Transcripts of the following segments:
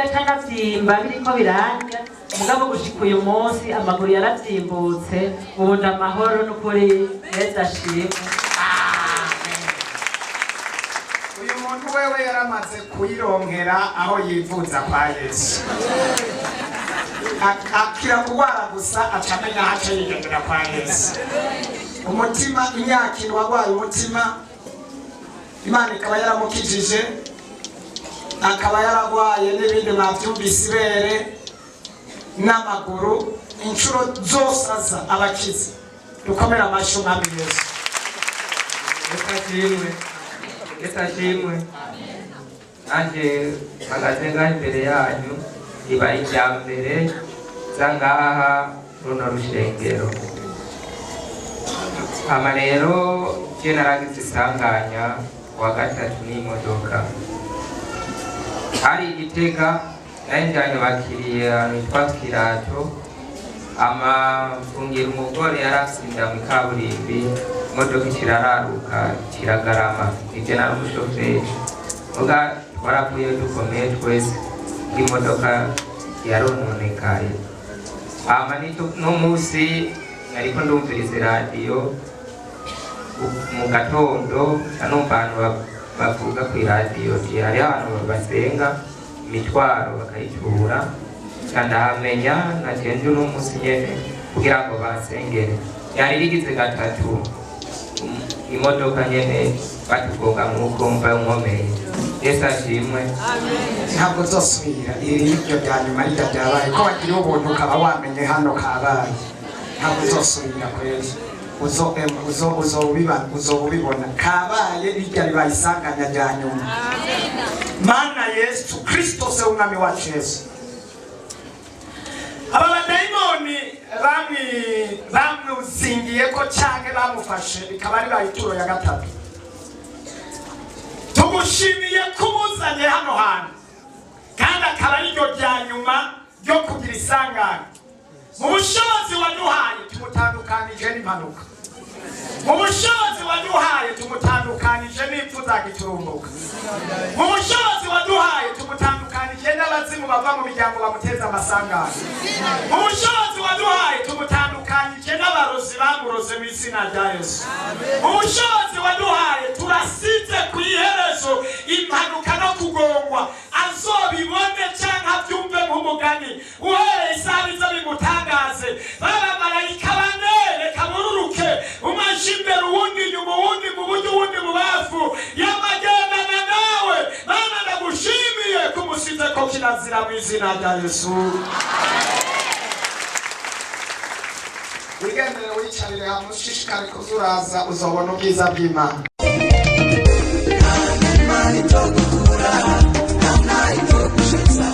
Yacanavyimba biriko birandya, mugabo gushika uyu munsi amaguru yaravyimbutse, ubu ndamahoro n'ukuri. Yesu ashimwe. Uyu muntu wewe yaramaze kuyironkera aho yivuza kwa Yesu. Akira kurwara gusa, aca amenya aho aca yigendera kwa Yesu. Umutima, imyaka 7 warwaye umutima, Imana ikaba yaramukijije. Akaba yararwaye n'ibindi mwabyumvise, ibere n'amaguru. Inshuro zose aza abakize. Dukomere amashyi Umwami Yesu. Yesu ashimwe, Yesu ashimwe. Nanjye mpagaze ngaha imbere yanyu, riba irya mbere nza ngaha runo rushengero. Hama rero je naragize isanganya wa gatatu n'imodoka, hari Igitega, nari njanye bakiriye ahantu hitwa Kirato, ama mfungira umugore yari afise inda mw'ikaburimbi, imodoka ikirararuka kiragarama. Ivyo nari umushoferi, muga twaravuye dukomeye twese, imodoka yarononekaye. Hama n'umunsi nariko ndumviriza iradiyo mu gatondo, nca numva abantu bavuga kw'iradiyo ati hariho abantu basenga imitwaro bakayitura, nca ndahamenya naciye nje uno munsi nyene kugira ngo bansengere. Yari rigize gatatu imodoka nyene batugonga nk'uko mva nkomeye. Yesu ashimwe. Ntabwo uzosubira. Iri niryo rya nyuma rirya ryabaye, ko wagiriwe ubuntu ukaba wamenye hano kabaye. Ntabwo uzosubira kweli. Uzo em, uzo uzobiba uzobibona kabaye, rirya ribaye isanganya rya nyuma. Mana Yesu Kristo, se w'Umwami wacu Yesu, aba badayimoni bamwe bamuzingiye ko canke bamufashe, bikaba ribaye ituro ya gatatu. Tugushimiye ko umuzanye hano hantu, kandi akaba ariryo rya nyuma ryo kugira isanganya. Mu bushobozi waduhaye, tumutandukanije n'impanuka. Mu bushobozi waduhaye, tumutandukanije n'ipfu za giturumbuka. Mu bushobozi waduhaye, tumutandukanije n'abazimu bava mu miryango bamuteza amasanganya. Mu bushobozi waduhaye, tumutandukanije n'abarozi bamuroze, mu izina rya Yesu. Mu bushobozi waduhaye, turasize ku iherezo impanuka no kugongwa. Azobibone cyangwa abyumve nk'umugani, uhereye isaha izo bimutangaze. Babamarayika bane reka bururuke, umwe aje imbere, uwundi inyuma, uwundi mu buryo, uwundi mu bafu, yamagendana nawe. Mana, ndagushimiye kumusize ko kirazira, mu izina rya Yesu. Wigendere, wicarire hamwe, ushishikare kuzuraza, uzobona ubwiza bw'Imana. Imana itogukura, nta itogushitsa.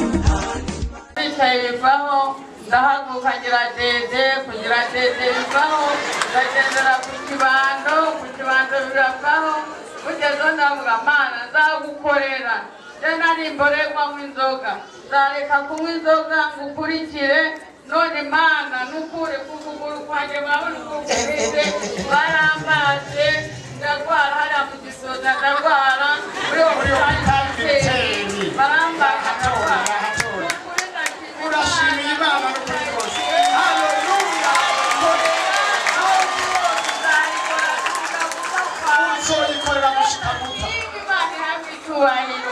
Bicaye bivaho, ndahaguruka ngira dede, kugira dede bivaho, ndagendera ku kibando, ku kibando biravaho. Bugezeho ndavuga: "Mana, nzagukorera." Je nari imborerwa nywa inzoga, nzareka kunywa inzoga ngukurikire. None Mana, nukure ku kuguru kwanjye, murabona uko kumeze, barambaze, ndagwara hariya mu gisoza, ndagwara muri hopitali, barambaga, ndagwara. Nukuri ndashima. Urashimiye Imana n'ukuri kose. Haleluya. Uzoyikorera gushika gupfa. Imana ihabwe icyubahiro.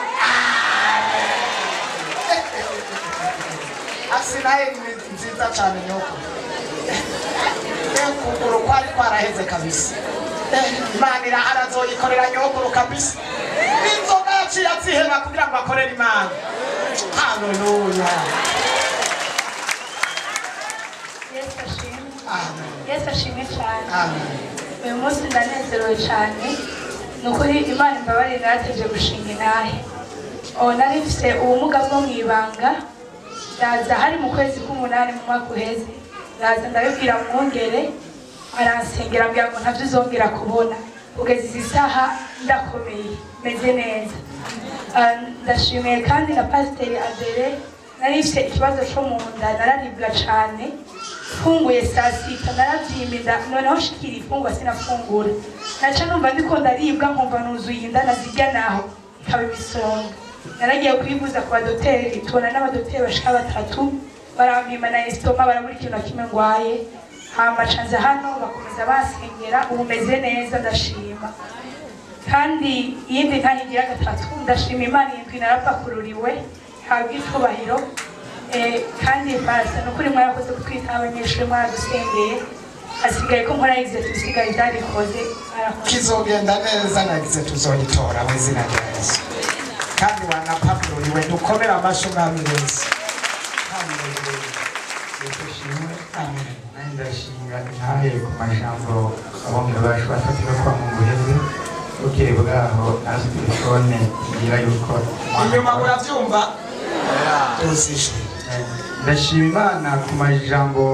Asinaheli ni nziza cyane nyoko. Ukuguru kwari kwaraheze kabisa. Imana irahari, azoyikorera nyokuru kabisa. N'inzoga yaciye aziheba kugira ngo akorere Imana. Haleluya. Yesu ashimwe. Amen. Yesu ashimwe cyane. Amen. Uyu munsi ndanezerewe cyane, ni ukuri. Imana imbabarire, narateje gushinga intahe. Oh, nari mfite ubumuga bwo mu ibanga. Ndaza hari mu kwezi k'umunani mu mwaka uheze, ndaza ndabibwira mwungere, aransengera, ambwira ngo ntabyo uzongera kubona. Kugeza izi saha ndakomeye, meze neza. Ah, ndashimiye kandi na Pasiteri Adere. Nari mfite ikibazo cyo mu nda, nararibwa cyane. Mfunguye saa sita narabyimba inda, noneho nshikira ifungwa sinafungura, naca numva ndiko ndaribwa, nkumva nuzuye inda, nazirya naho ikaba imisonga. Naragiye kwivuza ku badoteri, tubona n'abadoteri bashika batatu, barampima na estomac, barabura ikintu na kimwe ngwaye. Hama nza hano, bakomeza basengera, ubu meze neza, ndashima. Kandi iyindi ntahe igira gatatu, ndashima Imana, indwi narapakururiwe, habwa icubahiro. Kandi basa nukuri mwarakoze kutwitaho, abanyeshuri mwaradusengeye, hasigaye ko nkora exercice, ibisigaye byarikoze, mwarakoze. Kizogenda neza, nagize tuzoyitora mu izina rya Yesu. Kandi wanapapururiwe, dukomere amashyi Umwami Yesu. Yesu ashimwe. Amen. Nanjye ndashinga intahe ku majambo abongera bacu bafatira kwa mu guheze. Bukeye bwaho nazi telefone imbwira yuko Inyuma urabyumva, tuzijwe. Ndashima Imana ku majambo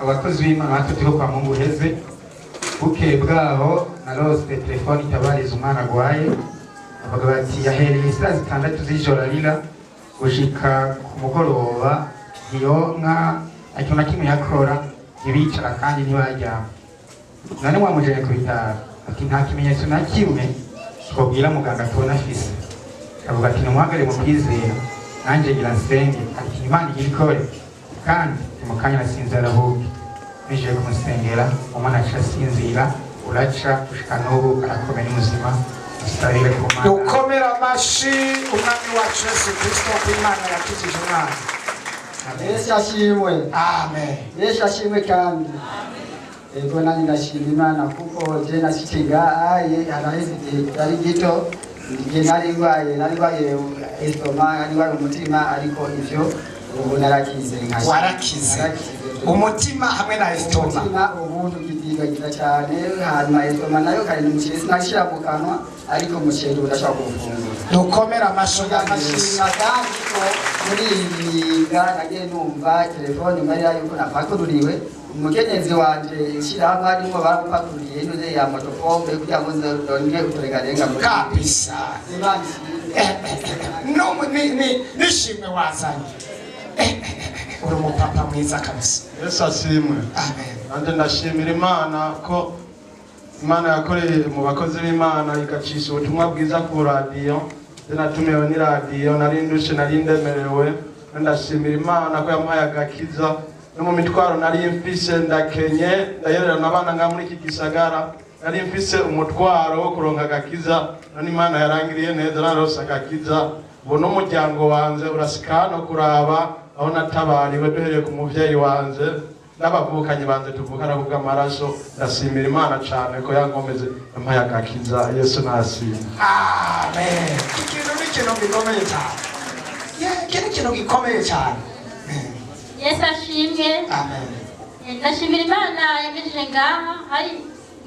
abakozi b'Imana batutiriwe kwa Mungu heze. Bukeye bwaho narose telefone itabariza umwana agwaye, bavuga bati yahereye isaha 6 z'ijoro arira gushika ku mugoroba, ntiyonka, nta kintu na kimwe yakora, ntibicara kandi ntibaryama. None mwamujanye ku bitaro? Ati nta kimenyetso na kimwe twobwira muganga tubona afise. Avuga ati numuhagare mu kwizera, nanjye ngira nsenge, ati Imana igira ikore. Kandi mu kanya nasinzira, arahuke nije kumusengera, umwana aca asinzira, uraca gushika n'ubu arakomeye, ni muzima. Musabire ku Mana. Dukomere amashi Umwami wacu Yesu Kristo ko Imana yakijije umwana. Yesu ashimwe. Amen. Yesu ashimwe. Kandi ego, nanjye ndashima Imana kuko je nashitse ngaha haraheze igihe kitari gito. Igihe nari ndwaye estomac, nari ndwaye umutima, ariko ivyo ubu narakize. Warakize? Narakize. Umutima hamwe na estomac? Umutima ubu tukidigagiza cyane, hanyuma estomac nayo kare ni umuceri sinashira mu kanwa, ariko umuceri udashobora kuwufungura. Dukomere amashi Umwami Yesu. Ndashima kandi ko muri iyi mihinga nagiye numva telefone marira yuko napakururiwe. Umukenyezi wanje ishyirahamwe arimo baramupakururiye inoze ya motopompe kugira ngo ndonge uturengarenga muri Kabisa. Imana ishimwe. Nishimwe wazanye. Uri umupapa mwiza kabisa. Yesu ashimwe. Amen. Nanjye ndashimira Imana ko Imana yakoreye mu bakozi b'Imana, igacisha ubutumwa bwiza ku radiyo. Nje natumiwe n'iradiyo, nari ndushe, nari ndemerewe. Ndashimira Imana ko yampaye agakiza no mu mitwaro nari mfise. Ndakenye, ndayererana abana ngaha muri iki gisagara. Nari mfise umutwaro wo kuronka agakiza, none Imana yarangiriye neza, narose agakiza. Ubu n'umuryango wanje urasika hano kuraba aho natabariwe, duhereye ku muvyeyi wanje n'abavukanyi banje tuvukana kubw'amaraso. Ndashimira Imana cane ko yankomeze, yampaye agakiza. Yesu nashimye. Amen. Ikintu ni ikintu gikomeye cyane. Yeah, iki ni ikintu gikomeye cyane. Yesu ashimwe. Amen. Ndashimira Imana yangejeje ngaha. Hari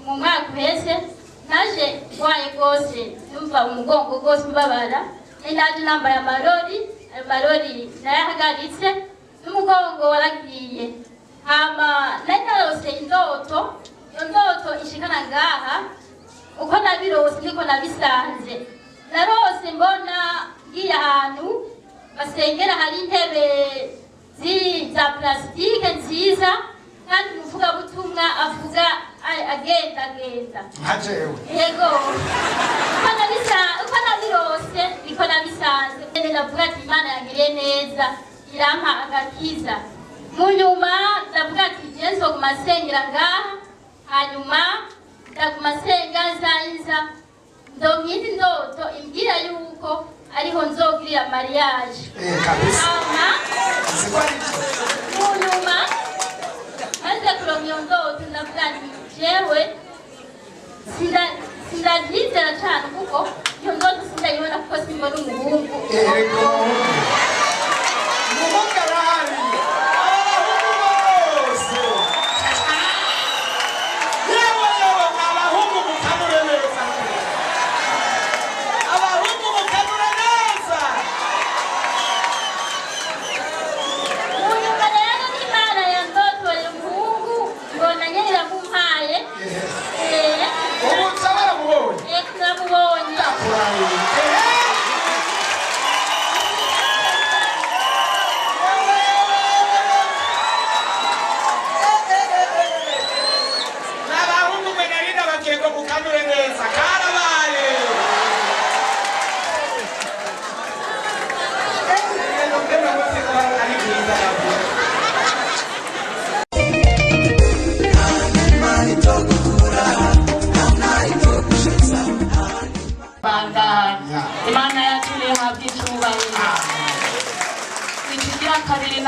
mu mwaka uheze naje ndwaye rwose, numva umugongo rwose umbabara. Nari naje nambaye amarori, ayo marori narayahagaritse n'umugongo waragiye. Hama nari narose indoto, iyo ndoto ishikana ngaha. Uko nabirose niko nabisanze. Narose mbona ngiye ahantu basengera, hari intebe za plastique nziza, kandi umuvugabutumwa avuga agenda agenda. Nka jewe? Yego, uko nabirose niko nabisanze. Ndavuga ati Imana yangiriye neza, irampa agakiza. Mu nyuma ndavuga ati je nzoguma nsengera ngaha. Hanyuma ndaguma nsenga, nza ndonka iyindi ndoto imbwira yuko ariho nzogirira mariage. Kabisa. Hama Siko ari byo? Mu nyuma maze kuronka iyo ndoto, ndavuga nti jewe sindavyizera cane, kuko iyo ndoto sindayibona, kuko simbona umuhungu. Yego, umuhungu arahari, abahungu bose. Yewe yewe, abahungu mukanure neza, abahungu mukanure neza. Mu nyuma rero n'Imana yandotoye umuhungu, mbona nyene iramumpaye. Ubu nza baramubonye? Ego, ndamubonye. Ndakurahiye. N'abahungu mwe nari nababwiye ngo mukanure neza, karabaye.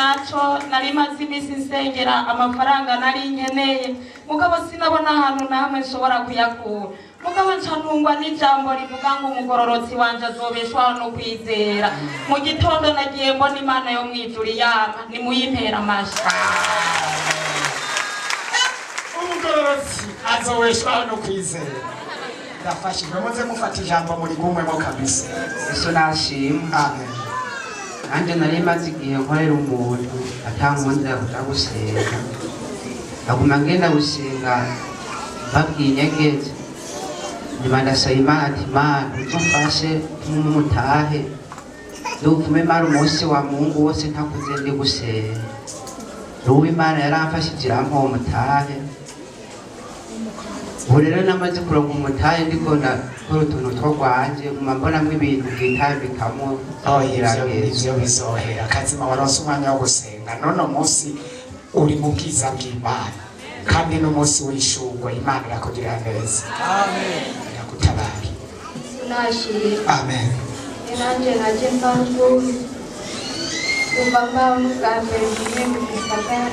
Naco nari maze iminsi nsengera amafaranga nari nkeneye, mugabo sinabona ahantu na hamwe nshobora kuyakura. Mugabo nca ntungwa n'ijambo rivuga ngo umugororotsi wanje azobeshwaho no kwizera. Mu gitondo nagiye mbona Imana yo mw'ijuru yama nimuyimpera amashi. Umugororotsi azoweshwaho no kwizera. Ndafashijwe, muze mufata ijambo muri gumwemo kabisa. Yesu nashimwe. Amen. Nanjye nari maze igihe nkorera umuntu atankundira kuja gusenga, aguma ngenda gusenga mbabwiye inyegeze. Nyuma ndasaba Imana ati: "Imana, uzumfashe mutahe nduvume mara umunsi wa Mungu wose ntakuze ndi gusenga." Ubu Imana yaramfashije, irampa uwo mutahe. Ubu rero namaze kuronka umutahe, ndiko ndakora utuntu two rwanje, nguma mbonamwo ibintu bwitambikamo. Oh, ivyo bizohera kazima waronse umwanya wo gusenga. None munsi uri mu bwiza bw'Imana, kandi n'umunsi w'ishurwe Imana irakugirira neza, iragutabara. Nashimye. Amen. Nanjye naje mpamvu kuva mbaho n'ubwa mbere ngiye mu gisagara.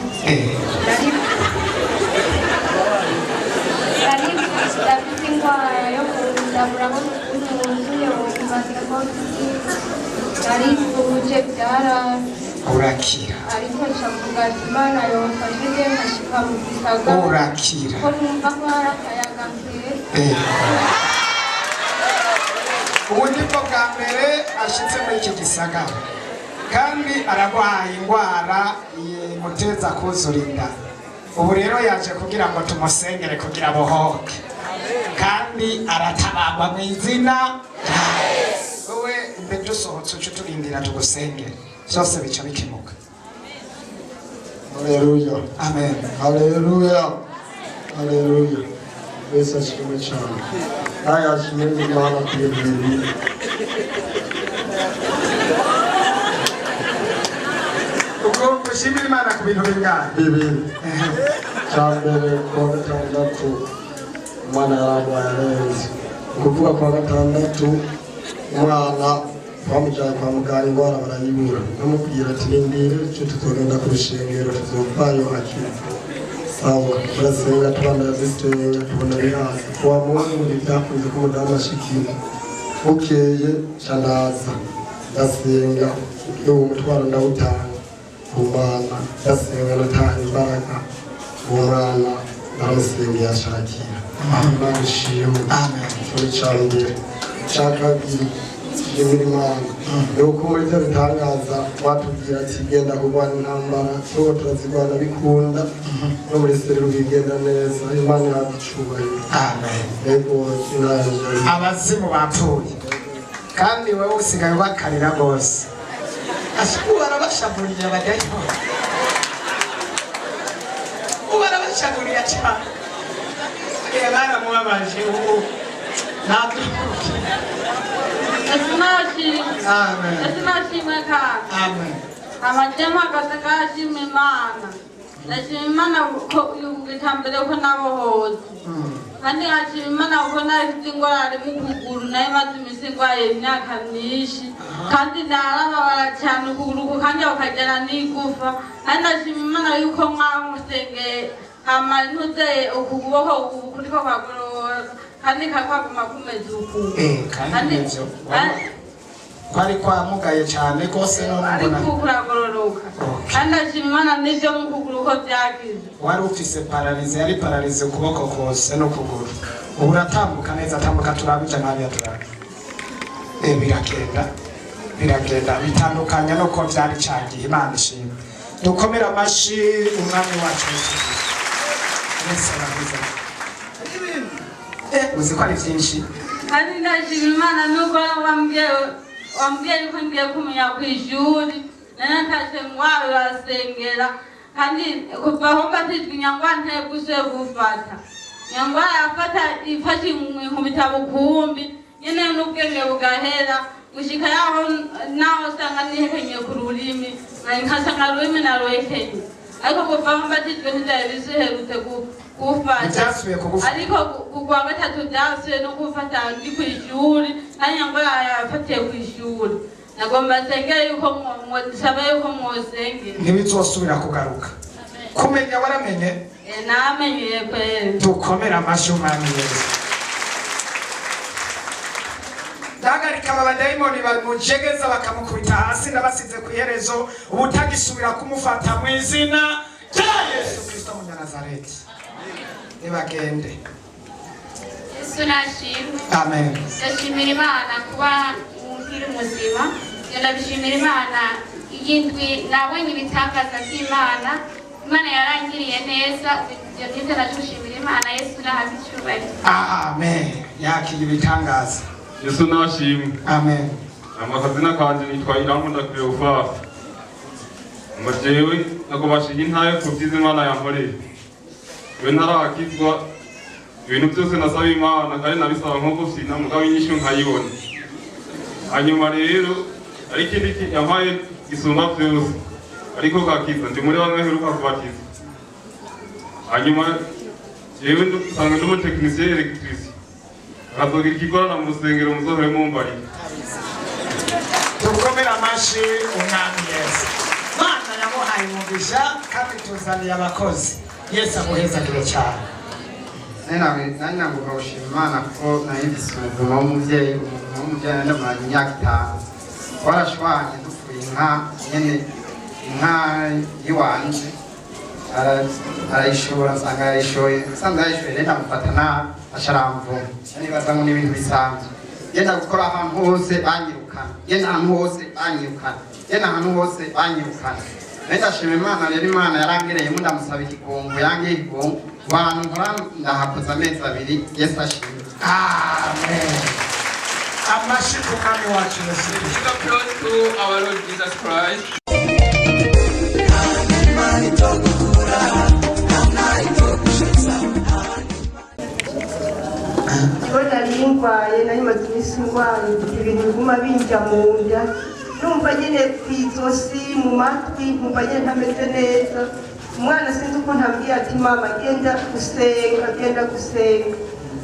Nari ndafite indwara yo kunda, murabona ukuntu wuzuye, wumva ko narivuje byaranze. Urakira. Ariko nca mvuga ati Imana yomfashe nge nkashika mu gisagara. Urakira. Ko numva ko hari akayaga keza. Ubu nibwo bwa mbere ashitse muri iki gisagara, kandi aragwaye indwara imuteza kuzura inda. Ubu rero yaje kugira ngo tumusengere kugira abohoke, kandi aratabagwa mu izina rya Yesu. Wowe mbe dusohotse uce turindira tugusengere, byose bica bikemuka. Haleluya. Amen. Haleluya. Haleluya. Yesu ashimwe cyane. Naye ashimwe Imana ku bintu bibiri. Ubwo ushimira Imana ku bintu bingana? Bibiri. Cya mbere, kuwa gatandatu umwana yararwaye arembye. Ni ukuvuga kuwa gatandatu umwana bamujyanye kwa muganga, indwara barayibura. Bamubwira ati rindire icyo tuzogenda ku rushengero tuzovayo akize. Sawa, turasenga, tubandanya dusenga, tubona biraza. Kuwa Mungu ntibyakunze ko umudamu ashikira. Bukeye nca ndaza ndasenga, uwo mutwaro ndawutanga ku Mana, ndasenga natanga imbaraga uwo mwana, ndamusengeye ashakira. Imana ishimwe. Icyo ni icya mbere. Icya kabiri nshimira Imana ni uko muri byo bitangaza watubwira ati genda kurwana intambara, n'ubu turazirwana bikunda, no muri seru bigenda neza. Imana ihabwa icubahiro. Amen. Yego, inanje. Abazimu bapfuye, kandi wowe usigaye ubakarira rwose. Ubu barabashavuriye abadayimoni, ubu barabashavuriye cyane. Baramubabaje, ubu ntabwo. Yesu nashimwe. Amen. Yesu nashimwe kandi. Amen. Amajye mpagaze ngashima Imana. Ndashima Imana ko icambere ko nabohotse. Kandi nkashima Imana kuko nari mfite ingwara mu kuguru, nari maze iminsi ndwaye imyaka myinshi. Kandi narababara cyane ukuguru kukanja ukagera n'igufa. Kandi ndashima Imana yuko mwamusengeye hama ntuzeye uku kuboko uku kuriko kwagororoka kandi kakwaguma kumeze uku. Kandi nivyo kwari kwamugaye cyane rwose, none ariko mbona uku kuragororoka. Kandi ndashima Imana n'ivyo mu kuguru ko vyakize. Wari ufise pararize, yari pararize ukuboko kose n'ukuguru. Ubu uratambuka neza. Tambuka turabija nabi turabe. Biragenda, biragenda, bitandukanye nuko vyari cagiye. Imana ishimwe. Dukomere amashi umwami wacu Yesu Kristo. Yesu aravuze. Uzi ko ari vyinshi. Kandi ndashima Imana nuko wambwiye yuko ngiye kumenya ku ishuri, nari natashe ngwaye urasengera. Kandi kuva aho mbatijwe nyangwa ntegushe gufata nyangwa yafata ifashe inkubita bukumbi nyene n'ubwenge bugahera gushika yaho naho usanga nihekenye ku rurimi, nkasanga rurimi naruhekenye. Ariko kuva aho mbatijwe ntivyari biziherutse gufata. Ntivyasubiye kugufata. Ariko kuwa gatatu byasubiye no gufata ndi ku ishuri, kandi nyangwa yafatiye ku ishuri. Nagomba nsengere yuko sabe yuko mwosengera. Ntibizosubira kugaruka. Kumenya waramenye? Namenye kweli. Dukomere amashyi umwami Yesu. Ndahagarika aba badayimoni bamujegeza bakamukubita hasi, ndabasize ku iherezo ubutagisubira kumufata mu izina rya Yesu Kristo Munyanazareti, nibagende. Yesu nashimwe. Amen. Ndashimira Imana kuba nkiri muzima. Ibyo ndabishimira Imana. Iyi ndwi nabonye ibitangaza by'Imana. Imana yarangiriye neza. Ibyo nibyo naje gushimira Imana. Yesu nahabwe icyubahiro. Amen. Yakira ibitangaza. Yesu nashimwe. Amen. Amazina kanje nitwa Irankunda Cleophas. Ngo jewe nagobashinga intahe ku vyiza Imana yankoreye. We ntarakizwa, ibintu byose nasaba Imana kandi nabisaba nko gufyina, mugabo inyishu nkayibona. Hanyuma rero ariko ikindi yampaye gisumba vyose, ariko kakiza ndi muri bamwe mperuka kubatiza. Hanyuma jewe nsanga ndi umutekinisiye electricien, akazogira ikigorana mu rusengero muzohore mumbarira. Dukomere amashyi umwami Yesu. Mana yamuhaye umugisha kandi tuzaniye abakozi. Yesu amuhezagire cyane. Nari nagomba gushima Imana ko nari mfise umuvumo w'umuvyeyi, umuvumo w'umuvyeyi nari ndamaranye imyaka 5. Twarashwanye dupfuye inka nyene, inka yiwanje arayishora, nsanga yayishoye, nsanze yayishoye rero ndamufata nabi aca aramvuma. Nibaza ngo ni ibintu bisanzwe. Genda gukora ahantu hose banyirukana, genda ahantu hose banyirukana, genda ahantu hose banyirukana. Rero ndashima Imana rero, Imana yarangereyemo ndamusaba ikigongo, yangeye ikigongo. Abantu nkora ndahakoze amezi 2. Yesu ashimwe. Amen. Amashyi ku mwami wacu Yesu Kristo. Give applause to our Lord Jesus Christ. Imana itogukura, nta itogushitsa. Jewe nari ndwaye, nari maze iminsi ndwaye ibintu biguma binjya mu nda, numva nyine ku izosi, mu matwi, nkumva nyine ntameze neza. Umwana sinzi ukuntu ambwiye ati: "Mama, genda gusenga, genda gusenga."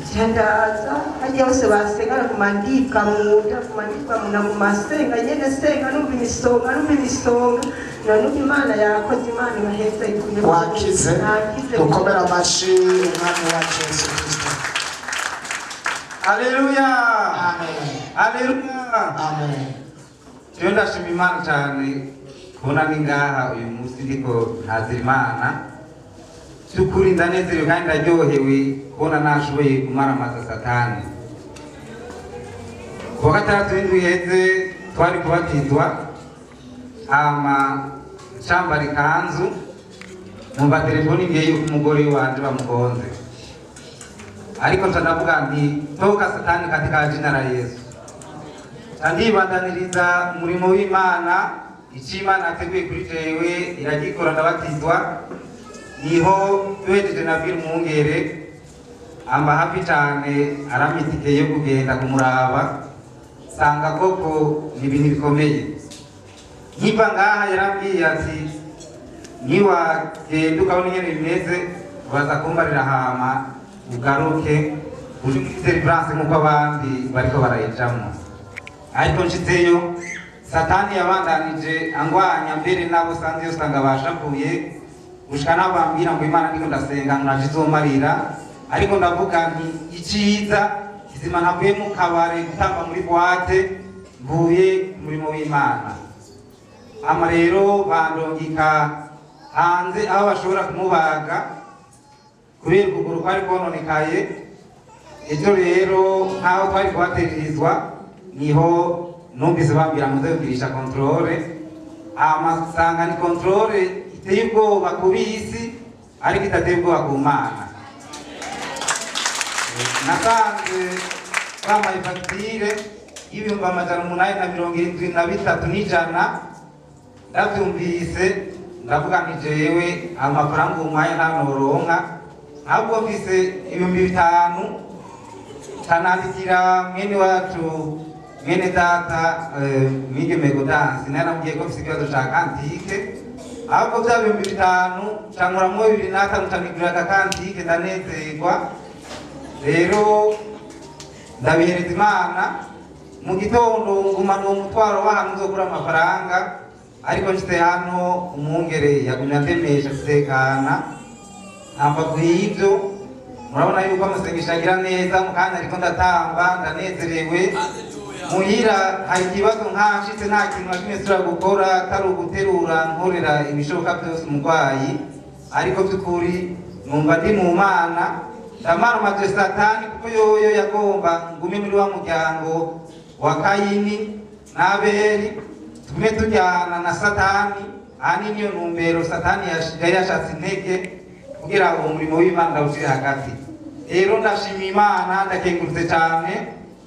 Nca ndaza harya hose basenga, naguma ndibwa mu nda, nguma ndibwa mu nda, nguma nsenga nyene, senga numva imisonga, numva imisonga. None ubu Imana yakoze, Imana ibaheza igume. Wakize? Nakize. Dukomere amashyi umwami wacu Yesu Kristo. Haleluya! Amen. Haleluya! Amen. Jewe ndashima Imana cyane kubona ni ngaha uyu munsi ndiko ntazira Imana. By'ukuri ndanezerewe kandi ndaryohewe kubona nashoboye kumaramaza Satani. Ku wa gatandatu w'indwi iheze twari kubatizwa, hama ncambara ikanzu, numva telefoni ngiye yuko umugore wanje bamugonze. Ariko nca ndavuga nti: "Toka Satani katika jina la Yesu." Nca ndibandaniriza umurimo w'Imana, icyo Imana yateguye kuri jewe iragikora, ndabatizwa. Niho duhejeje nabwira umwungere amba hafi cyane, arampa itike yo kugenda kumuraba, sanga koko ni ibintu bikomeye. Nkiva ngaha yarambwiye ati: "Niwagenda ukabona ingene bimeze, baza kumbarira hama ugaruke uje muri deliverance nk'uko abandi bariko barayijamwo." Ariko nshitseyo Satani yabandanije angwanya, mbere nabo sanze usanga bashavuye, gushika nabo bambwira ngo Imana ndiko ndasenga ngo naje izomarira. Ariko ndavuga nti: "Iciza kizima ntavuye mu kabare gutamba muri boîte, mvuye ku murimo w'Imana." Ama rero bandungika hanze aho bashobora kumubaga kubera ukuguru kwari kononekaye. Ejo rero nk'aho twari kubateririzwa, niho numvise bambwira ngo nze kugirisha contrôle, hama nsanga ni contrôle iteye ubwoba ku bisi ariko idateye ubwoba ku Mana. Nasanze bambaye fagitire y'873,100. Ndavyumvise ndavuga nti: "Jewe amafaranga umpaye nta noronka, ahubwo mfise 5000." Canandikira mwene wacu, mwene data, mwigeme Godansi, naye namubwiye ko mfise ikibazo ca cantique, ahubwo vya 5000 cankuramwo 2500, canigurira agakantike, ndanezerwa. Rero ndabihereza Imana. Mu gitondo ngumana uwo mutwaro w'ahantu nzokura amafaranga, ariko nshitse hano umwungere yagumye andemesha gutekana. Hambavu y'ibyo, murabona yuko amasengesho agira neza. Mu kanya ariko ndatamba, ndanezerewe. Muhira hari ikibazo, nkanshitse nta kintu na kimwe nsubira gukora atari uguterura nkorera ibishoboka byose umurwayi. Ariko by'ukuri numva ndi mu Mana, ndamarumaje Satani, kuko yoyo yagomba ngume muri wa muryango wa Kayini n'Abeli, tugume tujyana na Satani. Ahanini iyo ntumbero Satani yari yashatse intege kugira ngo umurimo w'Imana ndawushyire hagati. Rero ndashima Imana, ndakengurutse cyane.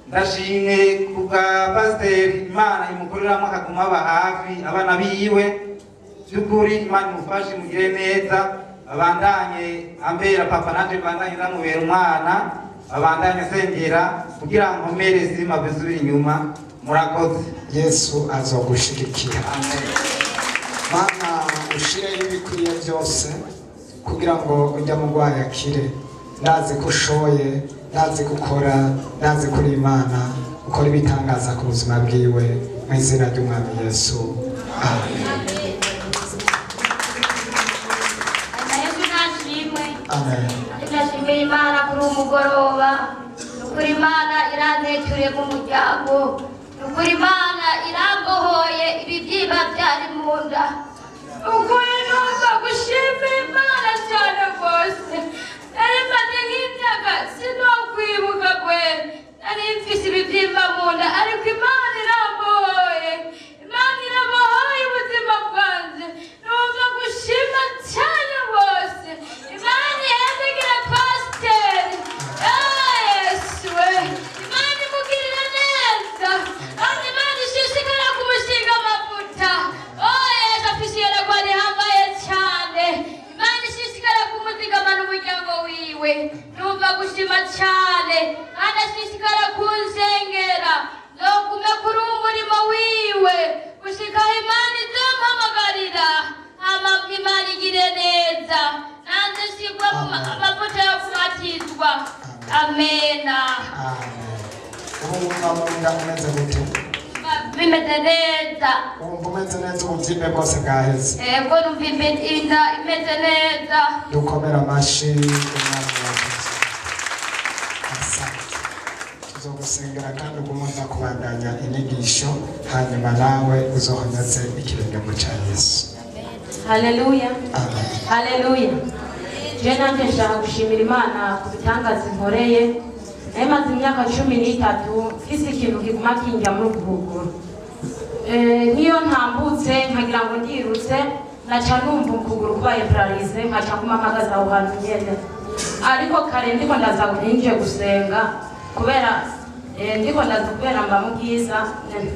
Ndashimye ku bwa pasiteri, Imana imukoreramo akaguma aba hafi abana biwe. By'ukuri Imana imufashe, imugire neza, abandanye ambera papa, nanjye mbandanye ndamubera umwana, abandanye asengera kugira ngo nkomere simave nsubire inyuma. Murakoze. Yesu azogushigikira. Mana, ushireho ibikwiye byose kugira ngo ujya murwayi akire. Ndazi ko ushoboye, ndazi ko ukora, ndazi ko uri Imana ukora ibitangaza ku buzima bwiwe, mu izina ry'Umwami Yesu, amen. Yesu nashimwe. Amen. Ndashimira Imana kuri uyu mugoroba. Ni ukuri Imana irantecuriye mu muryango. Ni ukuri Imana irambohoye ibibyimba byari mu nda. Ni ukuri numva gushima Imana cyane rwose. Nari maze nk'imyaka sinokwibuka kweri, nari mfise ibibyimba mu nda, ariko Imana irambohoye, Imana irabohoye ubuzima bwanjye. Numva gushima cyane rwose. Imana ihembegira pasiteri. Yesu we, Imana imugirira neza, kandi Imana ishishikara kumushinga amavuta. Oh Yesu, afise iyerekwa rihambaye cyane. Imana ishishikara kumuzigamana umuryango wiwe. Numva gushima cyane, kandi ashishikara kunsengera nzogume kuri uwo murimo wiwe gushika Imana izompamagarira. Hama Imana igire neza, nanze nshigwe mu amavuta yo kubatizwa. Amena. Ubu wumva mu nda umeze gute? Bimeze neza. Wumva umeze neza, ububyimbe bwose bwaheze? Ego, numva inda imeze neza. Dukomere amashi Umwami wacu. Asante. Tuzogusengera kandi ugume uza kubandanya inyigisho, hanyuma nawe uzohonyoze ikirenge mu cya Yesu. Haleluya. Amen. Haleluya. Je nanjye nshaka gushimira Imana ku bitangaza inkoreye. Nari maze imyaka 13 mfise ikintu kiguma kinjya muri uku kuguru. Nk'iyo ntambutse nkagira ngo ndirutse, naca numva ukuguru kubaye paralysé, nkaca nguma mpagaze aho hantu nyene. Ariko kare ndiko ndaza ninjiye gusenga, kubera ndiko ndaza kubera mba mu bwiza,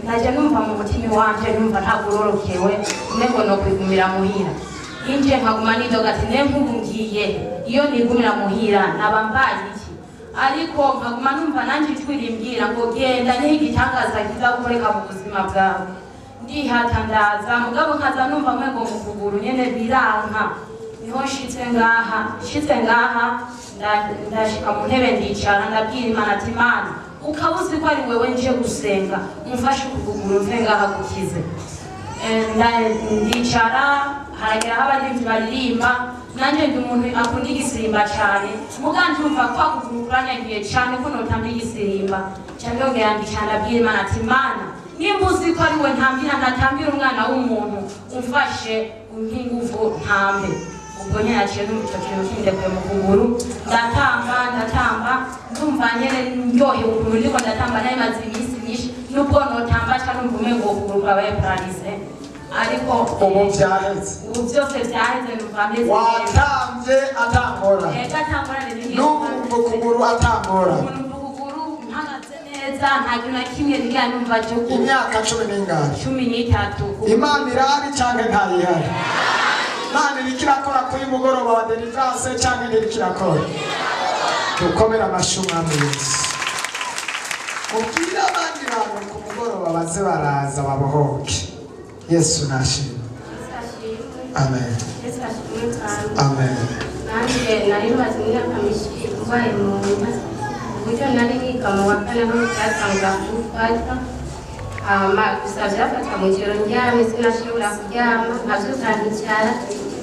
naje numva mu mutima iwanje numva ntagororokewe, umengo no kwigumira muhira. Ninjiye nkaguma nidoga ati ne nk'ubu ngiye, iyo nigumira muhira naba mbaye iki? Ariko nkaguma numva nanjye ijwi rimbwira ngo genda, niho igitangaza kiza gukoreka mu buzima bwawe. Ndihata ndaza, mugabo nkaza numva mwengo mu kuguru nyene biranka. Niho nshitse ngaha, nshitse ngaha ndashika mu ntebe ndicara, ndabwira Imana ati Imana, ukaba uzi ko ari wewe nje gusenga, umfashe ukuguru mve ngaha gukize. Ndicara, haragera aho abaririmbyi baririmba. Nanjye ndi umuntu akunda igisimba cyane, muga ndumva kwa kuguru kuranyagiye cyane ko notamba igisimba. Nca ndongera ndicara, ndabwira Imana ati Imana, nimba uzi ko ari we ntambira, ntatambira umwana w'umuntu, umfashe umpe inguvu ntambe. Ubwo nyene naciye numva ico kintu kindekuye mu kuguru, ndatamba, ndatamba, ndumva nyene ndyohewe ukuntu ndiko ndatamba. Nari maze iminsi myinshi nubwo notamba ca numva umengo ukuguru kwabaye paralysé, ariko Ubu byaheze? Ubu byose byaheze, numva meze neza. Watambye atangora? Ego, atangorane n'imwe. N'ubu wumva ukuguru atangora? Ubu numva ukuguru mpagaze neza, nta kintu na kimwe nigera numva cyo ku Imyaka cumi n'ingahe? 13. Imana irahari cyangwa ntayihari? Imana iriko irakora kuri mugoroba wa deliverance cyangwa ntiriko irakora? Dukomere amashyi Umwami Yesu. Ubwire abandi bantu ku mugoroba baze baraza babohoke. Yesu nashimwe. Amen. Yesu ashimwe kandi. Amen. Nanjye nari maze imyaka myinshi ndwaye mu nda. Buryo nari niga mu wa kane aho byatangura kumfata, hama gusa byafata mu ijoro ndyamye, sinashobora kuryama, nkabyuka nkicara,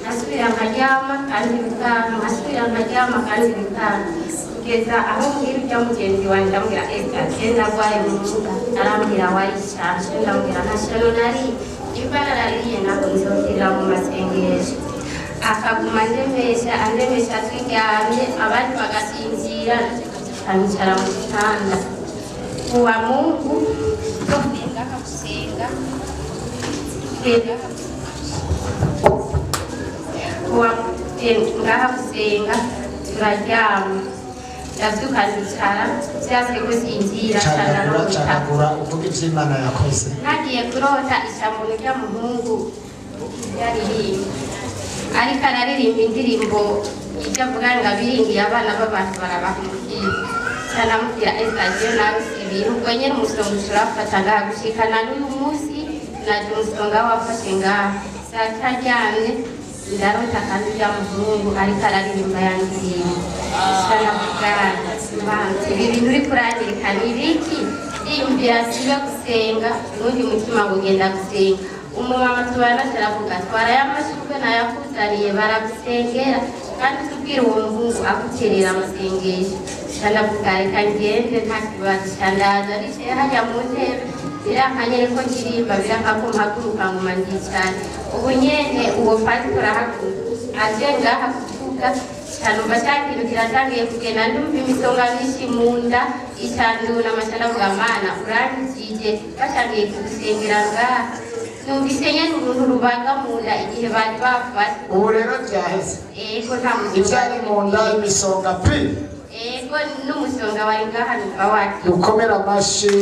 nkasubira nkaryama kandi bikanga, nkasubira nkaryama kandi bikanga, kugeza aho mbwira ujya mugenzi wanjye, ambwira: "Eka je ndagwaye mu nda." Arambwira: "Wayishashe?" Ndambwira: "Nta shano nari, imba narariye ntabwo nzokirira mu masengesho." Akaguma andemesha, andemesha, turyamye abandi bagasinzira, nkicara mu gitanda. Kuwa Mungu tuvuye ngaha gusenga, kuwa ngaha gusenga turaryama, ndavyuka ndicara, vyase gusinzira. Cagagura. Canarota. Cagagura uvuga ivyo Imana yakoze. Nagiye kurota ijambo ry'umuhungu yaririmba, ariko araririmba indirimbo ijya avuga ngo abiringiye abana b'abantu barabahemukiye. Canamubwira: "Esa je nawe si ibintu." Ubwo nyene umusonga urafata ngaha gushikana n'uyu munsi, naje umusonga wafashe ngaha. Saa taryamye ndarota kandi ujya muhungu ariko araririmba ya ndirimbo. Canavuga: "Imana, ibi bintu uri kurangirika ni ibiki?" Ndiyumvira sibe gusenga, ubundi mutima ngo ugenda gusenga. Umumama tubana aravuga: "Twara ya mashurwe nayakuzaniye, baragusengera, kandi tubwire uwo muhungu aguterera amasengesho." Canavuga: "Reka ngende, nta kibazo." Candaza nicaye hajya mu ntebe, birankanye ko ndirimba, biranka ko mpaguruka, nguma ndicara. Ubu nyene uwo pasitori ahaguruka aje ngaha kuvuga, canumva ca kintu kiratangiye kugenda, ndumva imisonga myinshi mu nda icanduna amasha. Ndavuga: "Mana, urangijije, batangiye kugusengera ngaha." Numvise nyene uruntu rubaga mu nda igihe bari bafashe. Ubu rero byaheze? Ego, nta musonga. Ivyari mu nda, imisonga pi? Ego, n'umusonga wari ngaha numva wati. Dukomere amashi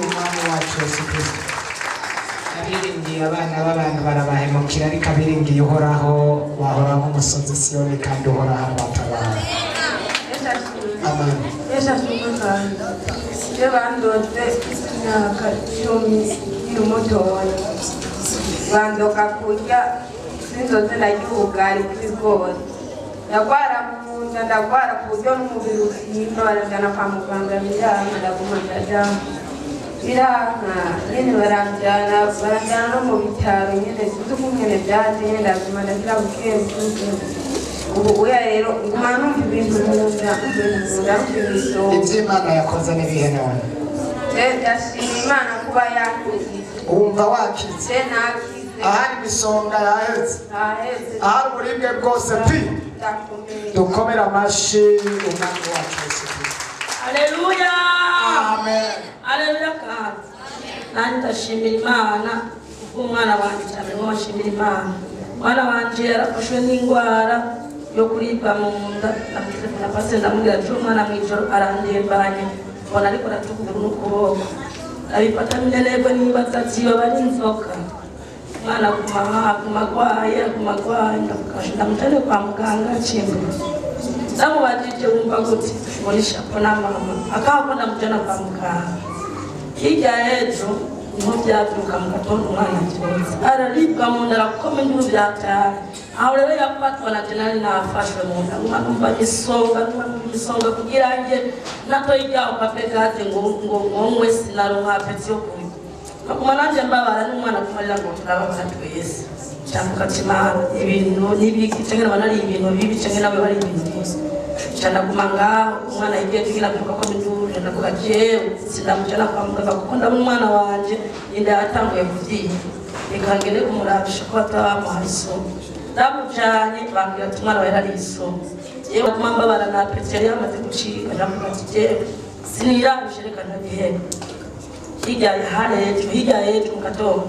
Umwami wacu Yesu Kristo. Abiringiye abana b'abantu barabahemukira, ariko abiringiye Uhoraho bahora nk'umusozi Siyoni, kandi Uhoraho arabatabara. Amen. Yesu ashimwe. Kandi je bandoze imyaka 10 nkiri mutoya, bandoka kurya sinzoze ndarya ubugari bw'ibigori. Ndagwara mu nda, ndagwara ku buryo n'umubiri usimba, baranjana kwa muganga, biranka, ndaguma ndaryama, biranka nyene, baranjana, baranjana no mu bitaro nyene, sinzi ukungene vyaje nyene, ndaguma ndakira buke buke. Ubu uya rero nguma numva ibintu mu nda, numva ibintu mu nda, numva imisonga. Ivyo Imana yakoze n'ibihe none? Je ndashima Imana kuba yankijije. Wumva wakize? Je nakize. Ahari imisonga yaheze? Naheze. Ahari uburibwe bwose pi? Ndakomeye. Dukomere amashi Umwami wacu Yesu Kristo. Aleluya! Amen. Aleluya! Kandi nanjye ndashimira Imana kubw'umwana wanjye cyane, niwo washimira Imana. Umwana wanjye yarafashwe n'indwara yo kuribwa mu nda. Ndamutelefona pasiteri, ndamubwira ati: "Umwana mu ijoro arandembanye, mbona ariko aratukuguru n'ukuboko." Ndabifata minenegwe, nibaza ati yoba ari inzoka. Umwana aguma aguma agwaye, aguma agwaye. Ndavuga ndamujane kwa muganga cimbura. Ndamubajije: "Wumva gute?" Ngo shapo na mama akako. Ndamujana kwa muganga hirya y'ejo, niho byabyuka mu gatondo, umwana abyutse araribwa mu nda, arakoma induru byatari. Aho rero yafatwa na jenali, nafashwe mu nda, nguma numva imisonga, nguma numva imisonga, kugira nge natoye iryaho pape gaze ngo ngonywe, sinaronka appétit yo kurya, nkaguma nanjye mbabara, n'umwana akumarira ngo turababara twese. Ndavuga ati: "Mana, ibintu n'ibiki?" Canke naba nari ibintu bibi, canke nawe bari ibintu bibi. Ndaguma ngaho, umwana yigiye tugira mbyuka ko induru. Ndavuga: "Jewe sindamujana kwa muganga, kuko ndabona umwana wanje inda yatanguye kuvyimba, reka ngende kumurabisha ko bataba bamuhaye isomo." Ndamujanye, bambwira ati umwana wawe yari isomo. Yewe, aguma mbabara na appétit yari yamaze gucika. Ndavuga ati: "Jewe sinirabishe, reka ndabihebe." Hirya harejo, hirya y'ejo mu gatondo,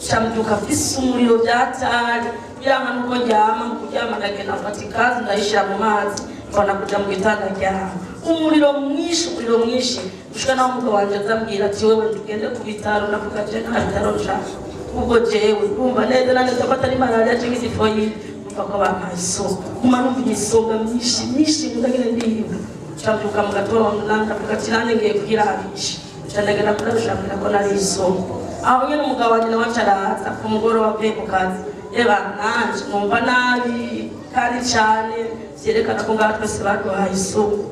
cambyuka mfise umuriro vyatari, biranka nuko ndyama. Mu kuryama ndagenda mfata ikazi ndayishira mu mazi, mbona kuja mu gitanda ndyama. Umuriro mwinshi, umuriro mwinshi, gushika naho umugabo wanje azambwira ati: "Wewe, tugende ku bitaro." Ndavuga: "Je nta bitaro nshaka, ubwo jewe ndumva neza na neza ko atari malariya canke typhoïde, numva ko bampaye isonga." Guma numva imisonga myinshi myinshi munda nyene, ndibwa. Cambyuka mu gatondo, ndavuga ati nanjye ngiye kwirabisha. Ca ndagenda kurabisha, ambwira ko nari isonga. Aho nyene umugabo wanje nawe aca araza ku mugoroba avuye ku kazi. Eba nanje numva nabi kandi cane, vyerekana ko ngaha twese baduhaye isuku.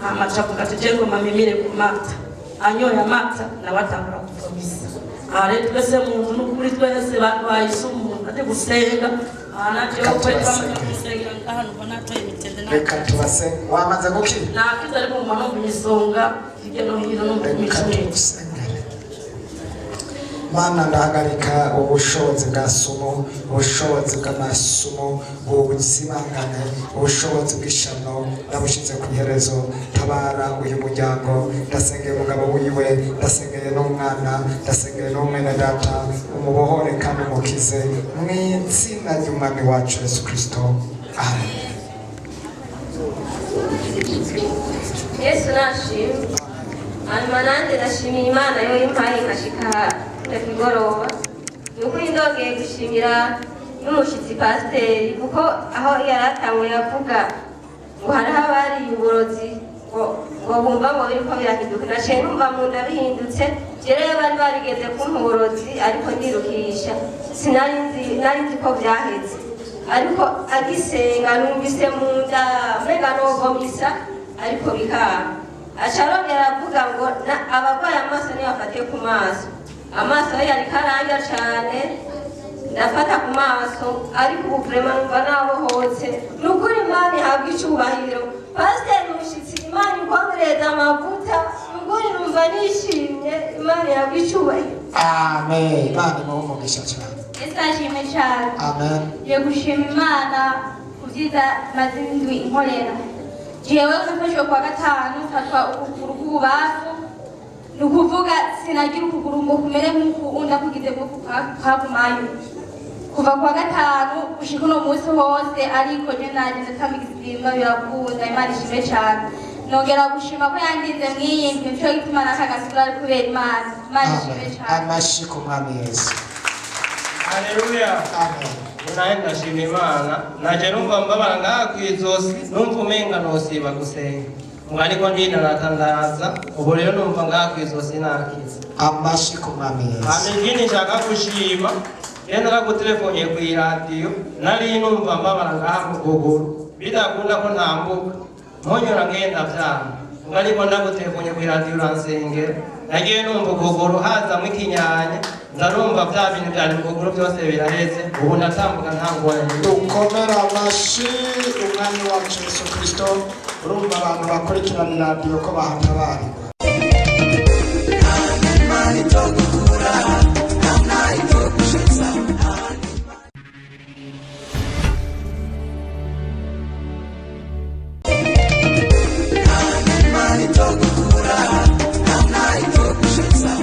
Hama aca avuga ati je ngoma mimire ku mata. Anyoye amata nawe atangura kuvomisa. Aha rero twese mu nzu n'ukuri twese baduhaye isumu ate gusenga. Aha najewe kweli bamaze kumusengera ngaha numva natoye imitende. Reka tubasenge. Wamaze gukira? Nakize, ariko nguma numva imisonga hirya no hino, numva imicumbi. Mana, ndahagarika ubushobozi bwa sumu, ubushobozi bw'amasumu buzimangane, ubushobozi bw'ishano ndabushize ku iherezo. Tabara uyu muryango. Ndasengeye umugabo wiwe, ndasengeye n'umwana, ndasengeye n'umwene data. Umubohore kandi umukize mu izina ry'Umwami wacu Yesu Kristo, amen. Yesu nashimwe. Hanyuma nanjye ndashimiye Imana yo impaye nkashika kigoroba. Ni ukuri ndongeye gushimira n'umushyitsi pasiteri, kuko aho yari atanguye avuga ngo hariho abariye uburozi ngo bumva ngo biriko birahinduka, naciye numva mu nda bihindutse. Je rero bari barigeze kumpa uburozi, ariko ndirukisha, sinari nzi, nari nzi ko vyaheze, ariko agisenga numvise mu nda umenga novomisa, ariko bikanga. Aca arongera aravuga ngo abarwaye amaso ntibafate ku maso. Amaso ye yariko arandya cane, ndafata ku maso, ariko ubu vraiment numva nabohotse. Ni ukuri Imana ihabwa icubahiro. Pasiteri Mushyitsi, Imana ikongereza amavuta. Ni ukuri numva nishimye, Imana ihabwa icubahiro. Amen. Imana imuhe umugisha cyane. Yesu ashimwe cyane. Amen. Ngiye gushima Imana ku byiza maze indwi inkorera. Jewe nafashwe kuwa gatanu, mfatwa ukuguru k'ububafu, ni ukuvuga sinagira ukuguru ngo kumere nk'uku undi akugize nk'uku kwagumayo kuva kuwa gatanu gushika uno munsi hose, ariko je naje ndatambika izimba birakunda. Imana ishimwe cyane. Nongera gushima ko yandinze mw'iyi ndwi, nico gituma n'aka gasura ari kubera Imana. Imana ishimwe Amen. cyane. Amashi ku Mwami Yesu. Haleluya. Nawe ndashima Imana. Naje numva mbabara ngaha kw'izosi, numva umenga nosiba gusenga, ngo ariko ndinaratandaza. Ubu rero numva ngaha kw'izosi nakize. Amashi ku Mwami Yesu. Hama ikindi nshaka gushima, rero naragutelefoniye kw'iradiyo, nari numva mbabara ngaha mu kuguru, bidakunda ko ntambuka, mponyora ngenda vyanga, ngo ariko ndagutelefoniye kw'iradiyo uransengera, nagiye numva ukuguru hazamwo ikinyanya, nza numva vya bintu vyari mu kuguru byose biraheze. Ubu ndatambuka nta ngorane. Dukomere amashi Umwami wacu Yesu Kristo. Urumva abantu bakurikirana iradiyo ko bahatabarirwa. Imana itogukura nta itogushitsa. Imana itogukura nta itogushitsa.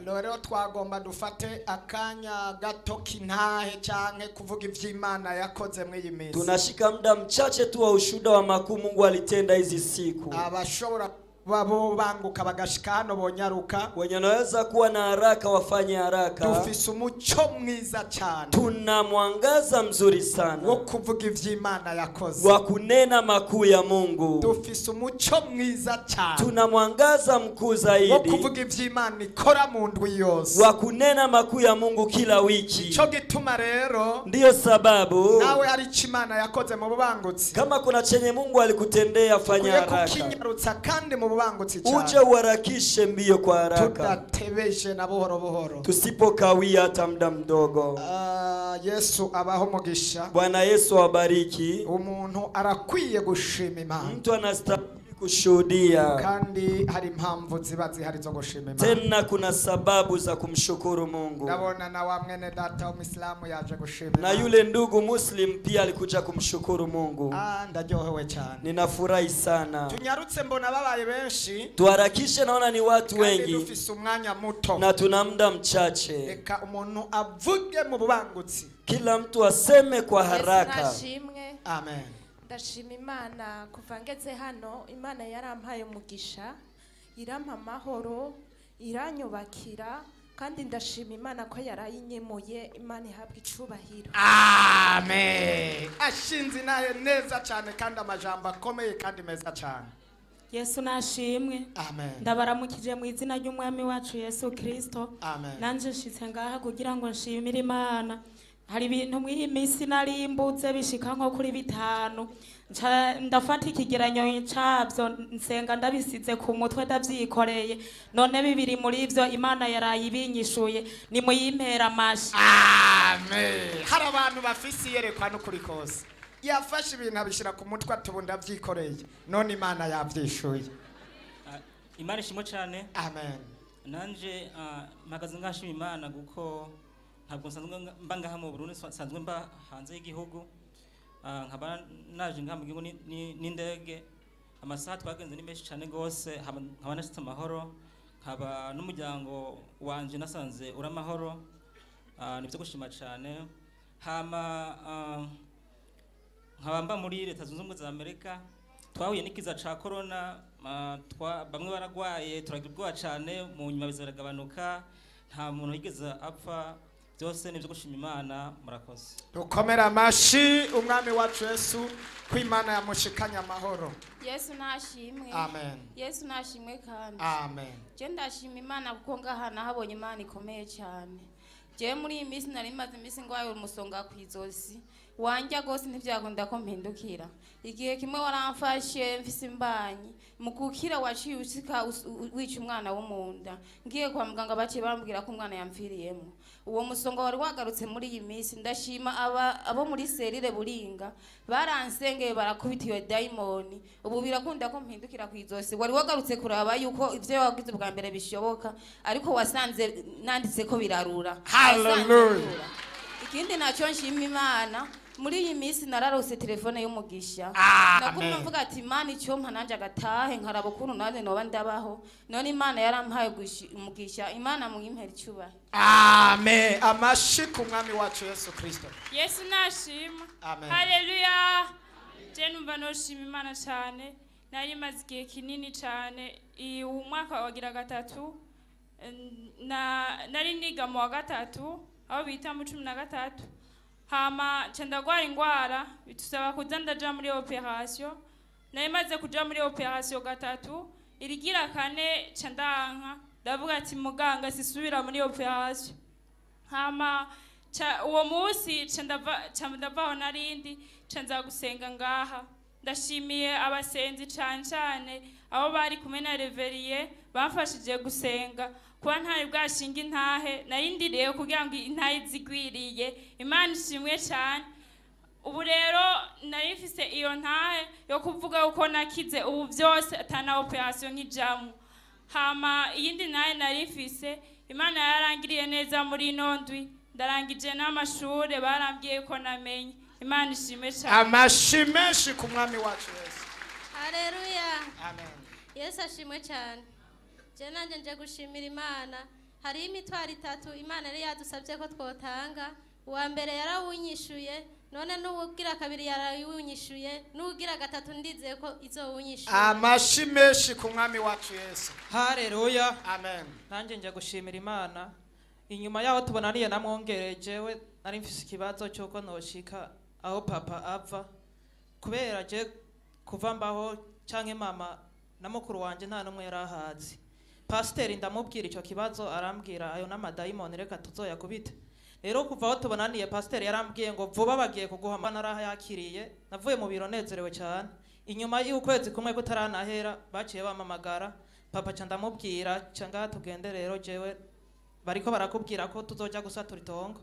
Rero twagomba dufate akanya gato k'intahe canke kuvuga ivy'Imana yakoze muri iyi minsi. Tunashika muda mchache tu wa ushuhuda wa makuu Mungu alitenda hizi siku. Abashobora babo banguka bagashika hano bonyaruka. Wenye wanaweza kuwa na haraka wafanye haraka. Dufise umuco mwiza cyane Tuna mwangaza mzuri sana wo kuvuga ivy'Imana yakoze. wa kunena makuu ya Mungu. Dufise umuco mwiza cyane Tuna mwangaza mkuu wo zaidi kuvuga ivy'Imana ikora mu ndwi yose. wa kunena makuu ya Mungu kila wiki. Ico gituma rero Ndiyo sababu nawe hari ico Imana yakoze mu bubangutsi, kama kuna chenye Mungu alikutendea fanya ukwiye haraka, kukinyarutsa kandi mu bubangutsi uje cyane, uharakishe mbio kwa haraka, tudatebeje na buhoro buhoro. Tusipokawia hata muda mdogo. Ah, Yesu abaho umugisha. Bwana Yesu awabariki. Umuntu arakwiye gushima Imana. Mtu anastahili kushuhudia, Kandi hari impamvu ziba zihari zo gushima Imana. Tena kuna sababu za kumshukuru Mungu. Ndabona na wa mwene data w'umisilamu yaje gushima Na Imana. yule ndugu Muslim pia alikuja kumshukuru Mungu. Ah, ndaryohewe cyane. Ninafurahi sana. Tunyarutse, mbona babaye benshi. Tuharakishe, naona ni watu Kandi wengi dufise umwanya muto. Na tuna muda mchache. Reka umuntu avuge mu bubangutsi. Kila mtu aseme kwa Yesu haraka. nashimwe. Amen. Ndashima Imana kuva ngeze hano, Imana yarampaye umugisha, irampa amahoro, iranyubakira, kandi ndashima Imana ko yarayinyemuye. Imana ihabwa icubahiro. Amen. Ashinze inahe neza cyane kandi amajambo akomeye kandi meza cyane. Yesu nashimwe. Amen. Ndabaramukije mu izina ry'Umwami wacu Yesu Kristo. Amen. Nanje nshitse ngaha kugira ngo nshimire Imana. Hari ibintu mw'iyi minsi narimbutse bishika nko kuri 5, nca ndafata ikigeranyo cabyo, nsenga ndabisize ku mutwe, ndavyikoreye. None bibiri muri ivyo Imana yaraye ibinyishuye. Nimuyimpera amashi. Amen. Hari abantu bafise iyerekwa n'ukuri kose. Yafashe ibintu abishyira ku mutwe, ati ubu ndabyikoreye, none Imana yabyishuye. Imana ishimwe cyane. Amen. Nanje mpagaze ngashima Imana kuko ntabwo nsanzwe mba ngaha mu Burundi, nsanzwe mba hanze y'igihugu. Nkaba naje ngaha mu gihugu n'indege. Amasaha twagenze ni menshi cyane gose, nkaba nashitse amahoro, nkaba n'umuryango wanje nasanze uri amahoro. Nibyo gushima cyane. Hama nkaba mba muri Leta Zunze Ubumwe za Amerika. Twahuye n'ikiza ca corona, bamwe baragwaye, turagira ubwoba cyane, mu nyuma biza biragabanuka, nta muntu yigeze apfa. Byose nibyo gushima Imana. Murakoze. Dukomere amashi umwami wacu Yesu ko Imana yamushikanye amahoro. Yesu nashimwe. Amen. Yesu nashimwe kandi. Amen. Je ndashima Imana kuko ngaha nahabonye Imana ikomeye cyane. Je muri iyi minsi nari maze iminsi ngwaye umusonga ku izosi wanjya gose, ntivyakunda ko mpindukira. Igihe kimwe waramfashe mfise imbanyi, mu gukira waciye usika wica umwana wo mu nda. Ngiye kwa muganga baciye bambwira ko umwana yamviriyemo. Uwo musonga wari wagarutse muri iyi minsi. Ndashima abo muri serire Buringa baransengeye, barakubita iyo dayimoni. Ubu birakunda ko mpindukira ku izosi. Wari wagarutse kuraba yuko ivyo wagize ubwa mbere bishoboka, ariko wasanze nanditse ko birarura. Hallelujah. Wasanze birura. Ikindi nacyo nshima Imana, muri iyi minsi nararose telefone y'umugisha. Amen. Nagumye mvuga ati Imana icyompa nanjye agatahe nkaraba ukuntu nanjye noba ndabaho. None Imana yarampaye umugisha. Imana muyimpere icyubahiro. Amen. Amashi ku mwami wacu Yesu Kristo. Yesu nashima. Amen. Haleluya. Je numva noshima Imana cyane. Nari maze igihe kinini cyane, uyu mwaka wagira 3, nari niga mu wa 3 aho bita mu 13. Hama nca ndagwara ingwara bitusaba kuza ndaja muri operation. Nari maze kuja muri operation 3, irigira 4 nca ndanka, ndavuga ati muganga sisubira muri operation. Hama uwo munsi nca ndavaho narindi, nca nza gusenga ngaha. Ndashimiye abasenzi cane cane abo bari kumwe na Reveriye bamfashije gusenga, kuba ntari bwashinga intahe narindiriye kugira ngo intahe izigwiriye. Imana ishimwe cyane. Ubu rero nari mfise iyo ntahe yo kuvuga uko nakize ubu byose atana operation nkijamwo. Hama iyindi ntahe nari mfise, Imana yarangiriye neza muri ino ndwi, ndarangije n'amashure, barambwiye ko namenye. Imana ishimwe cyane. Amashi menshi ku mwami wacu Yesu. Haleluya. Amen. Yesu ashimwe cyane. Je nanje nje gushimira Imana. Hari imitwaro 3 Imana yari yadusabye ko twotanga. Uwa mbere yarawunyishuye, none n'uwugira 2 yarawunyishuye, n'uwugira 3 ndizeye ko izowunyishuye. Amashi menshi ku mwami wacu Yesu. Haleluya. Amen. Nanje nje gushimira Imana. Inyuma yaho tubonaniye namwongereye, jewe nari mfise ikibazo cy'uko noshika aho papa ava, kubera je kuva mbaho canke mama na mukuru wanje nta numwe yarahazi. Pasiteri ndamubwira ico kibazo, arambwira ayo n'amadayimoni reka tuzoyakubite. Rero kuva aho tubonaniye pasiteri yarambwiye ngo vuba bagiye kuguha, narahayakiriye, navuye mu biro nezerewe cyane. Inyuma y'ukwezi kumwe kutaranahera baciye bamamagara papa, ca ndamubwira ca ngaha tugende rero, jewe bariko barakubwira ko tuzoja gusatura itongo.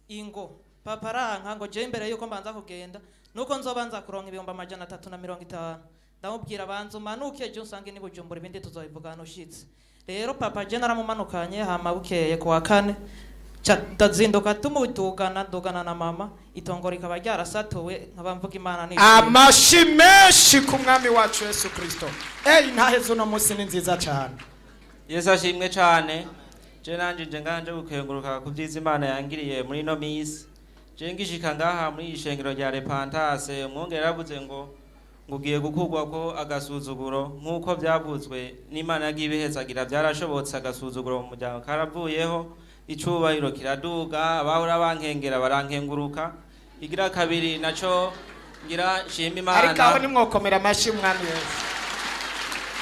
Ingo papa aranka ngo je imbere yuko mbanza kugenda nuko nzobanza kuronka 350,000. Ndamubwira banza umanuke je unsange ni Bujumbura, ibindi tuzobivugana ushitse. Rero papa je naramumanukanye, hama bukeye kuwa 4 ndazinduka tumudugana, ndugana na mama, itongo rikaba ryarasatuwe, nkaba mvuga Imana ni Amashi menshi ku mwami wacu Yesu Kristo. Intahe z'uno munsi ni nziza cyane. Yesu ashimwe cyane. Je nanje nje nganje gukenguruka ku byiza Imana yangiriye muri ino minsi. Je ngishika ngaha muri ishengero rya Repentance, umwungere yaravuze ngo ngugiye gukurwa ko agasuzuguro nk'uko byavuzwe n'Imana yagiye ibihezagira, byarashobotse agasuzuguro mu muryango karavuyeho, icubahiro kiraduga, abahora bankengera barankenguruka. Igira 2 naco ngira nshima Imana. Ariko aho nimwokomera amashi umwami Yesu.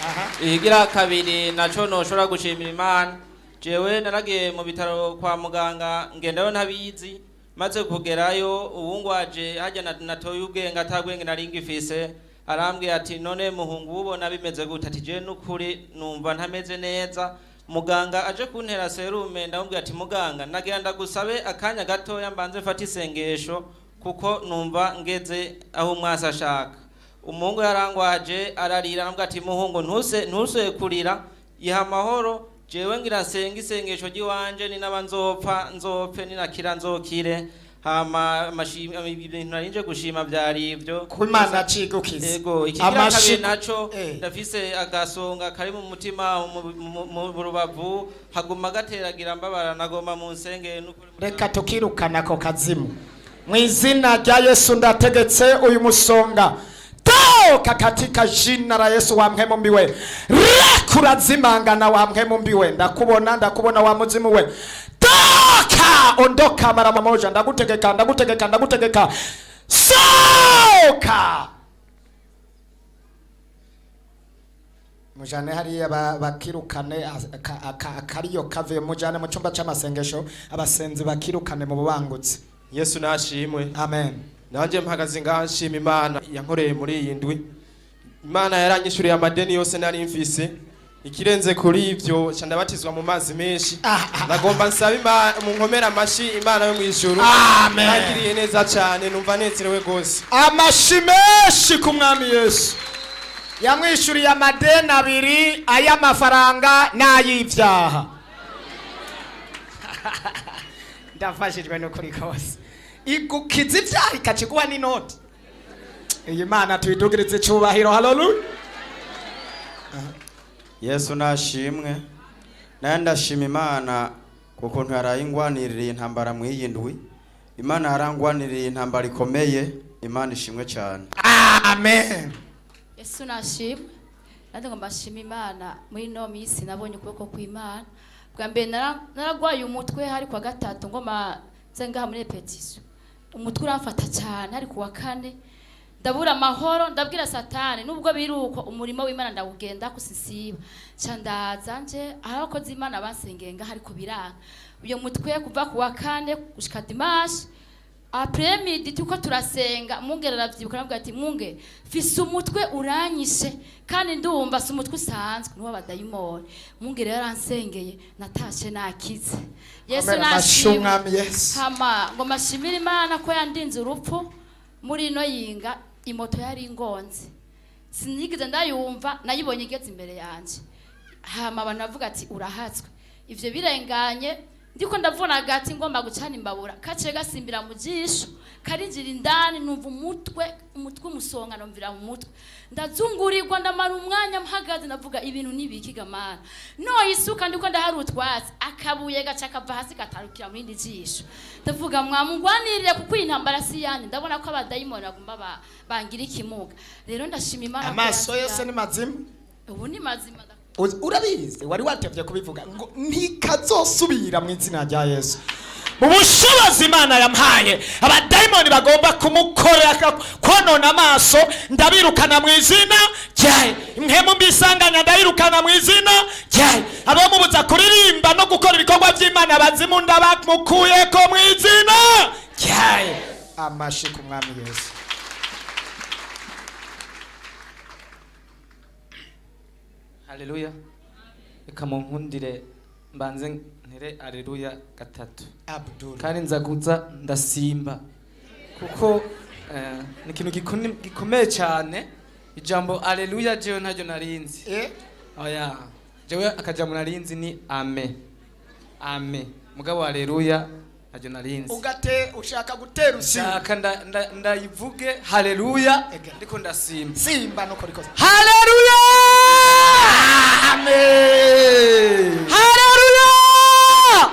Aha. Igira 2 naco noshobora gushimira Imana. Jewe naragiye mu bitaro kwa muganga ngendayo ntabizi, Maze kugerayo, uwungwaje hajya natoye ubwenge, atagwenge nari ngifise, arambwira ati: "None muhungu, ubona bimeze gute?" Ati: "Je nukuri numva ntameze neza." Muganga aje kuntera serume, ndamubwira ati: "Muganga, nagira ndagusabe akanya gatoya mbanze mfate isengesho, kuko numva ngeze aho umwasi ashaka." Umuhungu yarangwaje ararira, arambwira ati: "Muhungu, ntuse kurira, yiha amahoro, jewe ngira nsenga isengesho ry'iwanje, ninaba nzopfa nzopfe, ninakira nzokire." Hama ibintu narinje gushima vyari ivyo. Ko Imana acigukiza. Yego. Ikigira kabiri naco, ndafise agasonga kari mu mutima, mu rubavu, haguma gateragira mbabara, nagomba mu nsenge n'ukuri. Reka tukirukana ako kazimu mu izina rya Yesu. Ndategetse uyu musonga, toka katika jina la Yesu. Wa mpwemu mbi we, rekurazimangana. Wa mpwemu mbi we, ndakubona, ndakubona. Wa muzimu we, toka, ondoka mara moja. Ndagutegeka, ndagutegeka, ndagutegeka, soka. Mujane hariya bakirukane akariyo kave. Mujane mu cyumba cy'amasengesho, abasenzi bakirukane mu bubangutse. Yesu nashimwe. Amen. Nanjye mpagaze ngaha nshima Imana yankoreye muri iyi ndwi. Imana yaranyishuriye amadeni yose nari mfise. Ikirenze kuri ibyo, nca ndabatizwa mu mazi menshi. Nagomba nsaba Imana munkomere amashi Imana yo mu ijuru. Amen. Yangiriye neza cyane, numva nezerewe rwose. Amashi menshi ku Mwami Yesu. Yamwishyuriye amadeni abiri, ay'amafaranga n'ay'ibyaha. Ndafashijwe n'ukuri kose. Igukiza ibyaha, ikakiguha n'inoti. Iyi Mana tuyidugirize icyubahiro. Haleluya. Yesu nashimwe. Naye ndashima Imana ku kuntu yarayingwaniririye intambara mu iyi ndwi. Imana yarangwaniriye intambara ikomeye. Imana ishimwe cyane. Amen. Yesu nashimwe. Nanjye ngo mbashime Imana, muri ino minsi nabonye ukuboko kw'Imana. Bwa mbere naragwaye umutwe, hari kuwa gatatu, ngoma nze ngaha muri répétition, umutwe uramfata cyane. Hari kuwa kane, ndabura amahoro, ndabwira Satani: "Nubwo biri uko, umurimo w'Imana ndawugenda kusisiba." Nca ndaza nje aho abakozi b'Imana bansengeye ngaha, ariko biranga uyo mutwe kuva kuwa kane gushika dimanche après-midi. Tuko turasenga, mungere aravyibuka, aravuga ati: "Munge, fise umutwe uranyishe, kandi ndumva si umutwe usanzwe, nuwo abadayimoni." Mungere yaransengeye, natashe nakize. Yesu Amen. Amashyi nashimwe. Umwami Yesu. Hama ngo mashimire Imana ko yandinze urupfu muri ino yinga. Imoto yari ingonze, sinigeze ndayumva, nayibonye igeze imbere yanje. Hama abantu bavuga ati: "Urahatswe." Ivyo birenganye, ndiko ndavuna agati, ngomba gucana imbabura, kaciye gasimbira mu jisho, karinjira indani. Numva umutwe umusonga, numvira mu mutwe ndazungurirwa, ndamara umwanya mpagaze, ndavuga: "Ibintu nibikiga Mana?" No isuka ndiko ndahari utwatsi, akabuye gaca kava hasi gatarukira mu rindi jisho. Ndavuga: "Mwamugwanirire, kuko iyi ntambara si yanjye, ndabona ko abadayimoni bagomba bangira ikimuga." Rero ndashima Imana ko Amaso yose yansigaye. ni mazima. Ubu ni mazima. Urabizi, wari watevye kubivuga ngo ntikazosubira mu izina rya Yesu. Mu bushobozi Imana yampaye, abadayimoni bagomba kumukorera konona amaso, ndabirukana mu izina ryaye. Impwemu mbisanganya, ndabirukana mu izina ryaye. Abamubuza kuririmba no gukora ibikorwa by'Imana, abazimu ndabamukuyeko mu izina ryaye. Amashi ku Mwami Yesu. Haleluya! Reka munkundire mbanze ntere aleluya gatatu. Abdul. Kandi nza kuza ndasimba, kuko ni ikintu gikomeye cyane ijambo aleluya. Jewe ntaryo narinzi. Oya, jewe akajambo narinzi ni ame ame, mugabo aleluya ntaryo narinzi. Ugate ushaka gutera usimba. Shaka ndayivuge haleluya ndiko ndasimba. Simba nuko rikoze. Haleluya! Amen. Haleluya!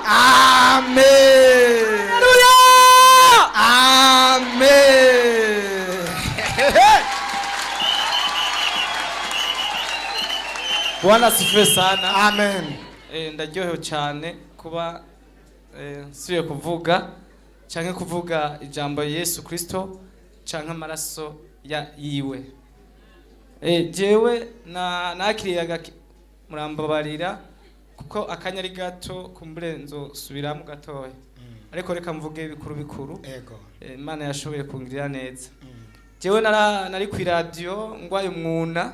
Amen. Haleluya! Amen. Bwana asifiwe sana. Amen. Ndaryohewe cyane kuba nsubiye kuvuga canke kuvuga ijambo Yesu Kristo canke amaraso ya yiwe. Jewe na nakiriye murambabarira kuko akanya ari gato, kumbure nzosubiramo gatoya. Ariko reka mvuge bikuru bikuru. Ego. Imana yashoboye kungirira neza. Jewe nari ku radio ngwaye umwuna,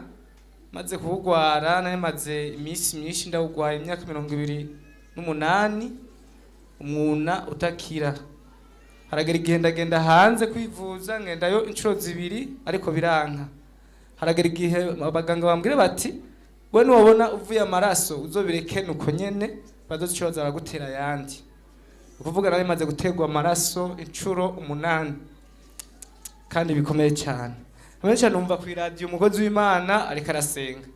maze kuwugwara nari maze iminsi myinshi ndawugwaye, imyaka 28 umwuna utakira. Haragera igihe ndagenda hanze kwivuza, ngendayo inshuro 2 ariko biranka. Haragera igihe abaganga bambwira bati we nuwabona uvuye amaraso uzobireke nuko nyene bazoca baza baragutera ayandi. Ukuvuga nari maze guterwa amaraso inshuro 8 kandi bikomeye cyane. Hamwe cyane numva ku radio umukozi w'Imana ariko arasenga.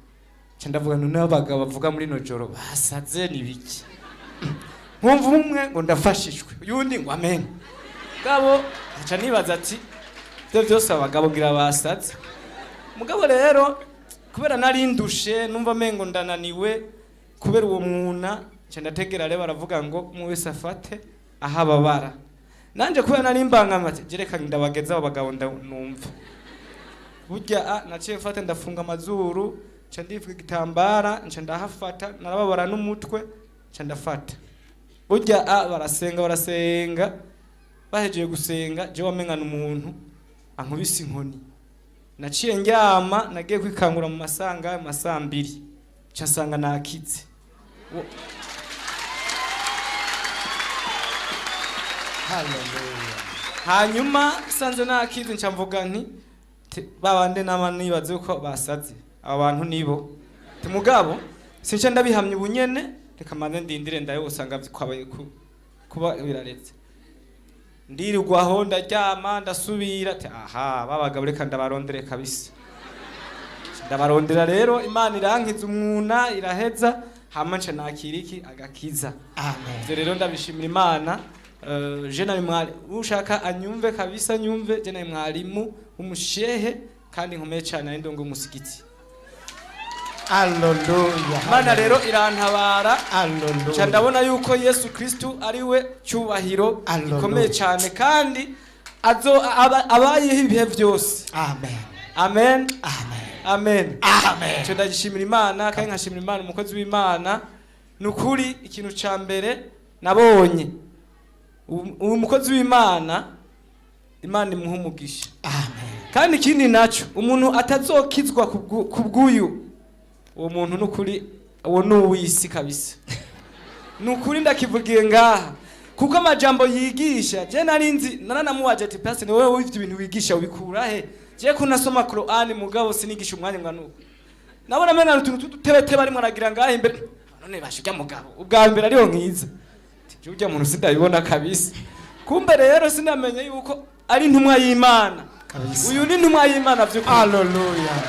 Nca ndavuga none abagabo bavuga muri no joro basaze ni biki? Nkumva umwe ngo ndafashishwe, uyundi ngo amen. Mugabo nca nibaza ati ibyo byose abagabo ngira basaze. Mugabo rero kubera nari ndushe numva mengo ndananiwe kubera uwo mwuna, nca ndategera rero baravuga ngo umwe wese afate aho ababara. Nanje kubera nari mbangama ati jereka ndabageza abo bagabo numva. Burya naciye mfata ndafunga amazuru, nca ndifuka igitambara, nca ndahafata, narababara n'umutwe, nca ndafata. Burya barasenga barasenga, bahejeje gusenga je wamengana umuntu ankubise inkoni. Naciye ndyama, nagiye kwikangura mu masanga mu masaa 2, nca nsanga nakitse. Hallelujah. Hanyuma sanze nakize nca mvuga nti babande nama nibaze uko basaze aba bantu nibo. Timugabo sinca ndabihamya ubunyene, reka manze ndindire ndayo usanga kwabaye kuba biraretse. Ndirirwaho ndaryama ndasubira ati aha babagabo reka ndabarondere kabisa. Ndabarondera rero Imana irankiza umwuna iraheza, hama nca nakira iki agakiza. Amen. Ivyo rero ndabishimira Imana. Je nari mwari ushaka anyumve kabisa nyumve, je nari mwarimu umushehe kandi nkomeye cyane ari ndongo umusigiti. Hallelujah. Imana rero irantabara. Hallelujah. Nca ndabona yuko Yesu Kristu ari we cyubahiro gikomeye cyane kandi azo abayeho ibihe byose. Amen. Amen. Amen. Amen. Amen. Nca ndagishimira Imana kandi nkashimira Imana umukozi w'Imana. Nukuri ikintu ca mbere nabonye uwo mukozi w'Imana, Imana imuha umugisha. Amen. Kandi ikindi naco umuntu atazokizwa kubw'uyu uwo muntu nukuri uwo nuwisi kabisa. Nukuri ndakivugiye ngaha kuko amajambo yigisha je narinzi naranamuwaje ati pastor ni wewe wivye ibintu wigisha ubikura he? Je ko nasoma Qur'an mugabo sinigisha umwanya ngwa nuko. Nabona mena utuntu tututebetebe arimo aragira ngaha imbere none bashijya mugabo ubwa mbere ariho nkiza. Ujya muntu sindabibona kabisa. Kumbe rero sinamenye yuko ari intumwa y'Imana. Uyu ni intumwa y'Imana vy'ukuri. Hallelujah.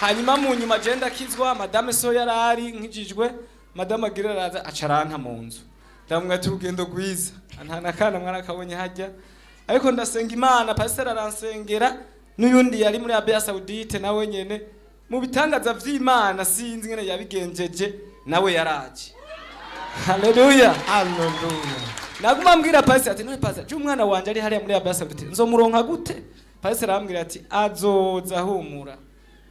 Hanyuma mu nyuma je ndakizwa, madame so yarari nkijijwe, madame agira araza acaranta mu nzu. Ndamwe ati urugendo rwiza. Antana kana mwana kabonye hajya. Ariko ndasenga Imana, pastor aransengera n'uyundi yari muri Arabia Saoudite nawe nyene mu bitangaza vy'Imana sinzi ngene yabigenjeje nawe yaraje. Hallelujah. Hallelujah. Naguma mbwira pastor ati none pastor je umwana wanje ari hariya muri Arabia Saoudite nzomuronka gute? Pastor arambwira ati azoza humura.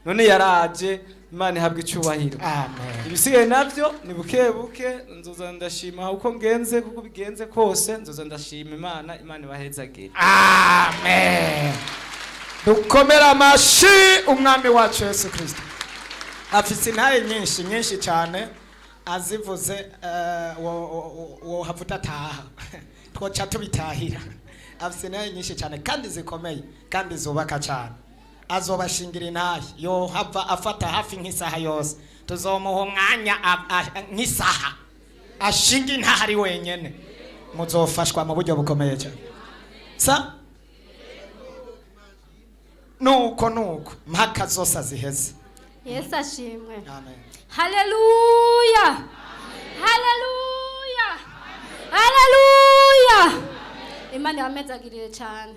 None yaraje, Imana ihabwe icyubahiro. Amen. Ibisigaye navyo ni buke buke, nzoza ndashima uko ngenze kuko bigenze kose, nzoza ndashima Imana, Imana ibahezagire. Amen. Dukomera amashi umwami wacu Yesu Kristo. Afise intare nyinshi nyinshi cyane azivuze wo havuta taha twoca tubitahira. Afise intare nyinshi cyane kandi zikomeye kandi zubaka cyane. Azobashingira intahe yo hava afata hafi nk'isaha yose, tuzomuha umwanya nk'isaha ashinga intahe ari wenyene. Muzofashwa mu buryo bukomeye cyane. Sa nuko nuko mpaka zose aziheze. Yesu ashimwe. Amen. Haleluya. Haleluya. Haleluya. Imana yamezagirire cyane.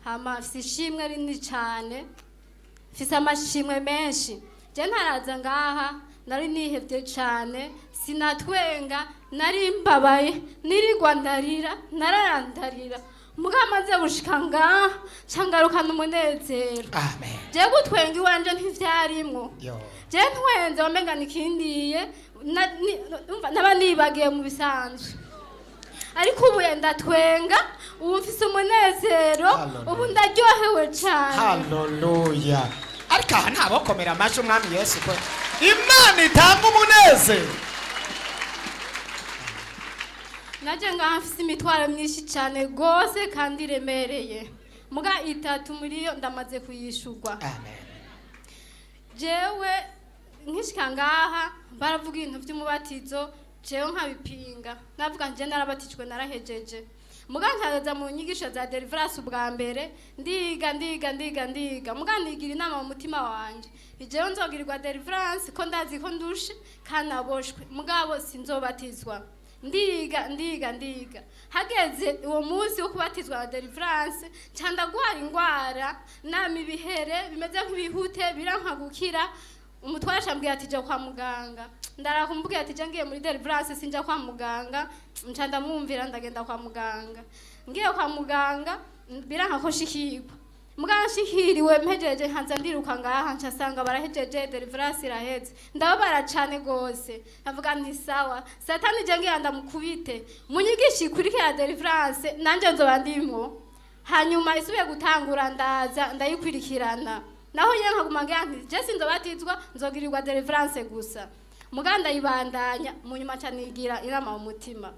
Hama afise ishimwe rinini cyane. Mfise amashimwe menshi. Je ntaraza ngaha nari nihevye cyane, sinatwenga, nari mbabaye, nirirwa ndarira, nararandarira. Mugabo maze gushika ngaha cangaruka n'umunezero. Amen. Je gutwenga iwanje ntivyarimwo. Je ntwenze wamenga nikindiye, naba nibagiye mu bisanzwe. Ariko ubu ndatwenga, ubu mfise umunezero, ubu ndaryohewe cyane. Haleluya! Ariko aha ntabokomera amashyi Umwami Yesu ko Imana itanga umunezero. Najye ngaha mfise imitwaro myinshi cyane rwose kandi iremereye, muga itatu muri yo ndamaze kuyishurwa. Jewe nkishika ngaha baravuga ibintu by'umubatizo, jewe nkabipinga, navuga nje narabatijwe, narahejeje. Muga nkaza mu nyigisho za deliverance ubwa mbere, ndiga, ndiga, ndiga, ndiga, muga nigira inama mu mutima wanje, jewe nzogirirwa deliverance ko ndazi ko ndushe kandi naboshwe, mugabo sinzobatizwa. Ndiga, ndiga, ndiga, hageze uwo munsi wo kubatizwa wa deliverance, nca ndagwara ingwara nama ibihere bimeze nk'ibihute, biranka gukira. Umutware acambwira ati: "Jya kwa muganga." Ndarakumbwira ati: "Jya ngiye muri deliverance, sinjya kwa muganga." Nca ndamwumvira, ndagenda kwa muganga. Ngiye kwa muganga biranka ko nshikirwa, muganga nshikiriwe mpejeje nkanza ndiruka ngaha, nca sanga barahejeje, deliverance iraheze. Ndababara cane gose, ndavuga nti: "Sawa Satani, je ngira ndamukubite munyigishe ikurikira deliverance, nanje nzoba ndimwo." Hanyuma isubiye gutangura, ndaza ndayikurikirana, naho nyene nkaguma ngira nti: "Je sinzobatizwa, nzogirirwa deliverance gusa." Muga ndayibandanya, mu nyuma nca nigira inama mu mutima.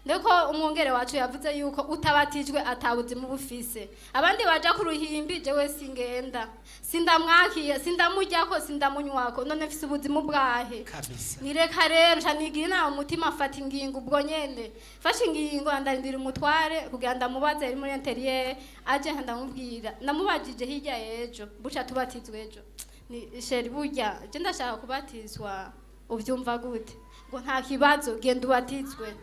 Ndeko umwungere wacu yavuze yuko utabatijwe atabuzima bufise. Abandi baja ku ruhimbi, jewe singenda, sindamwakiye, sindamuryako, sindamunywako, none mfise ubuzima bwahe? Kabisa. Nireka rero, nca nigira inama mu mutima, mfata ingingo. Ubwo nyene mfashe ingingo, ndarindira umutware kugira ndamubaze, ari muri intérieur, aje ndamubwira. Namubajije hirya y'ejo, buca tubatizwa ejo: "Ni chéri, burya je ndashaka kubatizwa, uvyumva gute?" Ngo: "Nta kibazo, genda ubatizwe."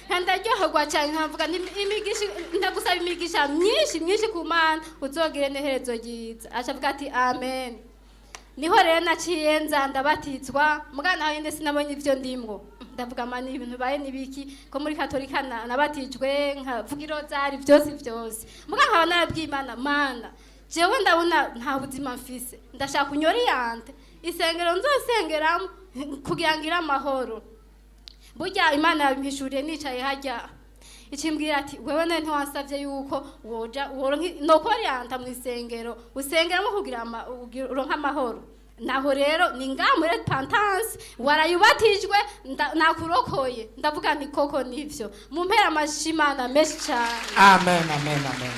Ndaryoherwa cyane, nkavuga nti: "Imigisha, ndagusaba imigisha myinshi myinshi ku Mana, uzogire n'iherezo ryiza." Aca avuga ati: "Amen." Niho rero naciye nza ndabatizwa. Mugana naho nyine sinabonye ibyo ndimwo, ndavuga: "Mani, ibintu bibaye nibiki?" Ko muri Katolika nabatijwe nkavuga irozari, byose byose, muga nkaba narabwiye Imana: "Mana, jewe ndabona nta buzima mfise, ndashaka unyoriente isengero nzosengeramo kugira ngire amahoro." Burya Imana yabimpishuriye nicaye hajya, ikimbwira ati: "Wewe none ntiwansabye yuko woja woronka nokorienta mu isengero usengeramo kugira uronke amahoro? Naho rero ni ngaha muri repentance warayubatijwe, nakurokoye." Ndavuga nti: "Koko nivyo." Mumpera amashimana menshi cyane. Amen, amen, amen.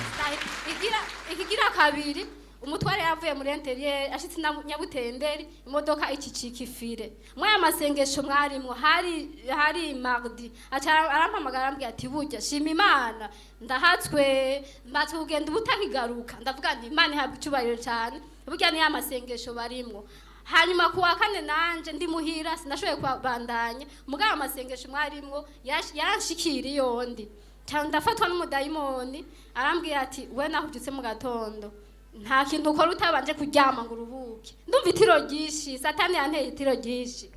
Igira ikigira kabiri, umutware yavuye muri intérieur, ashitse na Nyabutenderi, imodoka ikicika ifire. Muri aya masengesho mwarimwo, hari mardi, aca arampamagara, arambwira ati: "Burya shima Imana, ndahatswe, mbatswe kugenda ubutakigaruka." Ndavuga nti: "Imana ihabwa icyubahiro cyane, burya ni ya masengesho barimwo." Hanyuma ku wa kane nanje ndi muhira, sinashoboye kubandanya, mugabo amasengesho mwarimwo yaranshikira iyondi. Ca ndafatwa n'umudayimoni, arambwira ati: "We naho ubyutse mu gatondo nta kintu ukora utabanje kuryama ngo uruhuke." Ndumva itiro ryinshi, Satani yanteye itiro ryinshi.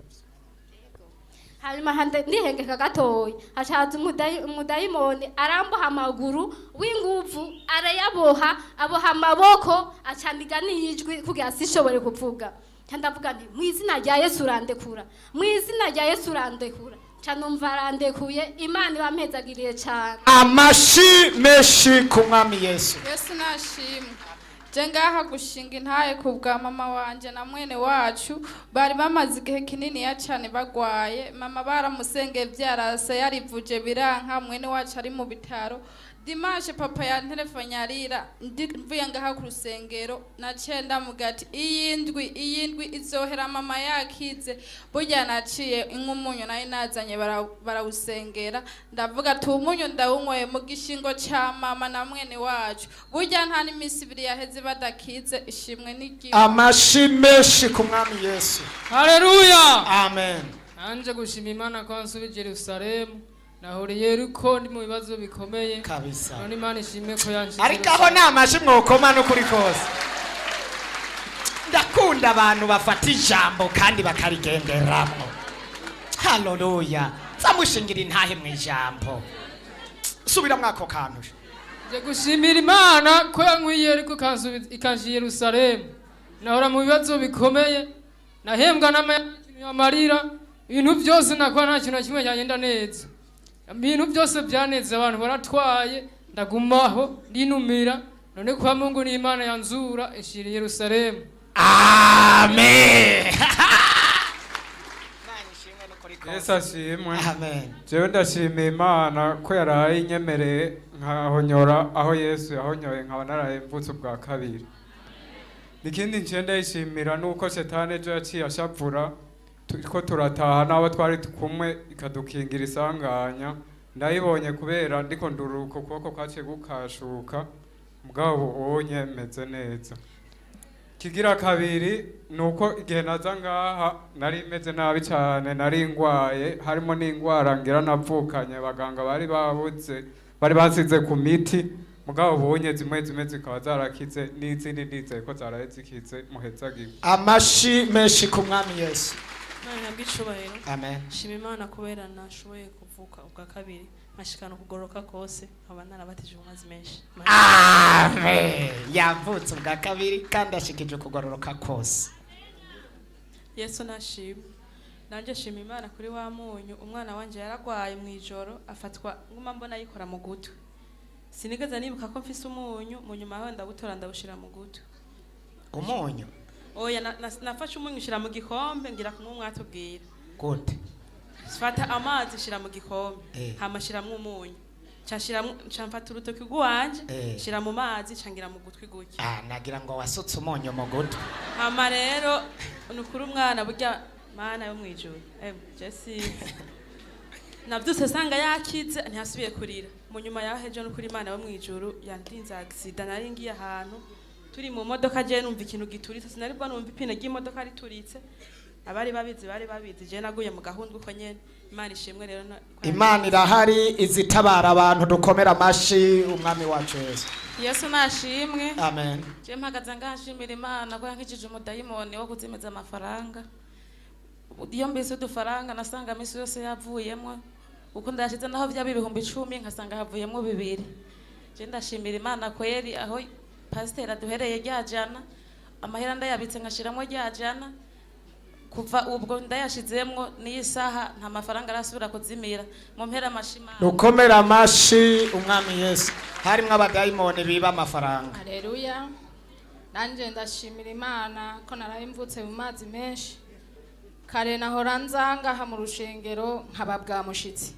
Hanyuma ndihengeka gatoya, hacaza umudayimoni, aramboha amaguru w'inguvu, arayaboha, aboha amaboko, acaniga n'ijwi kugira sishobore kuvuga. Nca ndavuga nti: "Mu izina rya Yesu urandekura, mu izina rya Yesu urandekura." Nca numva arandekuye. Imana ibampezagiriye cyane. Amashi menshi ku Mwami Yesu. Yesu nashimwe. Je ngaha gushinga intaye ku bwa mama wanje na mwene wacu bari bamaze igihe kininiya cyane bagwaye. Mama baramusengeye byarase, yarivuje biranka, mwene wacu ari mu bitaro. Dimanche papa yantelefone arira, ndi mvuye ngaha ku rusengero, naciye ndamuga ati: Iyi ndwi izohera mama yakize." Burya naciye inywa umunyu nari nazanye, barawusengera, ndavuga ati: "Umunyu ndawunyweye mu gishingo ca mama na mwene wacu." Burya nta n'iminsi 2 yaheze badakize. Ishimwe n'igihugu. Amashi menshi ku Mwami Yesu. Haleluya. Amen. Nanje gushima Imana ko yansubije Yerusalemu. Nahuriye Yeriko ndi mu bibazo bikomeye. Kabisa. None Imana ishimwe ko yanshize. Ariko aho ni amashi mwokoma n'ukuri kose. Ndakunda abantu bafata ijambo kandi bakarigenderamo. Haleluya! Zamushingira intahe mu ijambo. Subira mwako kantu. Nje gushimira Imana ko yankwiye Yeriko ikanshira Yerusalemu. Nahora mu bibazo bikomeye, nahembwa n'amarira, ibintu byose nakora nta kintu na kimwe cyagenda neza. Ibintu byose byaneze, abantu baratwaye, ndagumaho ndinumira. None kwa Mungu ni Imana yanzura ishira i Yerusalemu. Amen. Yesu ashimwe. Amen. Jewe ndashimiye Imana ko yaraye inyemereye nkahonyora aho Yesu yahonyoye, nkaba naraye mvutse ubwa kabiri. Ikindi nciye ndayishimira nuko shetani ejo yaciye ashavura turiko turataha n'abo twari kumwe, ikadukingira isanganya. Ndayibonye kubera ndiko nduruka, ukuboko kwaciye gukashuka, mugabo ubonye meze neza. Kigira kabiri ni uko igihe naza ngaha nari meze nabi cyane, nari ngwaye, harimo n'indwara ngira navukanye, abaganga bari babuze, bari basize ku miti, mugabo ubonye zimwe zimwe zikaba zarakize, n'izindi ndizeye ko zaraye zikize. Muhezagiwe. Amashi menshi ku Mwami Yesu. Imana ihabwe icubahiro. Amen. Shima Imana kubera nashoboye kuvuka ubwa kabiri, nkashikana ukugororoka kose, nkaba narabatijwe mu mazi menshi. Amen. Yavutse ubwa kabiri kandi ashikije ukugororoka kose. Yesu nashimwe. Nanjye shima Imana kuri wa munyu. Umwana wanje yaragwaye mu ijoro, afatwa nguma mbona yikora mu gutwi. Sinigeze nibuka ko mfise umunyu. Mu nyuma yaho ndawutora, ndawushira mu gutwi. Umunyu? Oya, nafashe umunyu nshira mu gikombe, ngira kumwe mwatubwira. Gute? Fata amazi, shira mu gikombe, hama shiramwo umunyu, nca shiramwo, nca mfata urutoki rw'iwanje, shira mu mazi, nca ngira mu gutwi gutya. Ah, nagira ngo wasutse umunyu mu gutwi. Hama rero ni ukuri umwana burya Mana yo mwijuru, emwe jesi navyutse sanga yakize, ntiyasubiye kurira. Mu nyuma yaho ejo, nukuri Imana yo mwijuru yandinze accident. Nari ngiye ahantu turi mu modoka, je numva ikintu gituritse, sinari bwo numva ipine ry'imodoka rituritse. Abari babizi bari babizi, je naguye mu gahundwe uko nyene. Imana ishimwe rero Imana irahari, izitabara abantu. Dukomera amashi Umwami wacu Yesu. Yesu nashimwe. Amen. Je mpagaze ngaha nshimira Imana ko yankijije umudayimoni wo kuzimiza amafaranga. Iyo mbise udufaranga nasanga misi yose yavuyemwo, uko ndayashize naho vyaba 10,000, nkasanga havuyemwo 2. Je ndashimira Imana kweri, aho pasiteri aduhereye rya jana, amahera ndayabitse nkashiramwo rya jana, kuva ubwo ndayashizemwo n'iyi saha nta mafaranga arasubira kuzimira. Mu mpera amashima. Dukomera amashi Umwami Yesu. Harimwo abadayimoni biba amafaranga. Haleluya. Nanje ndashimira Imana ko naraye mvutse mu mazi menshi. Kare nahora nza ngaha mu rushengero nkaba bwa mushitsi,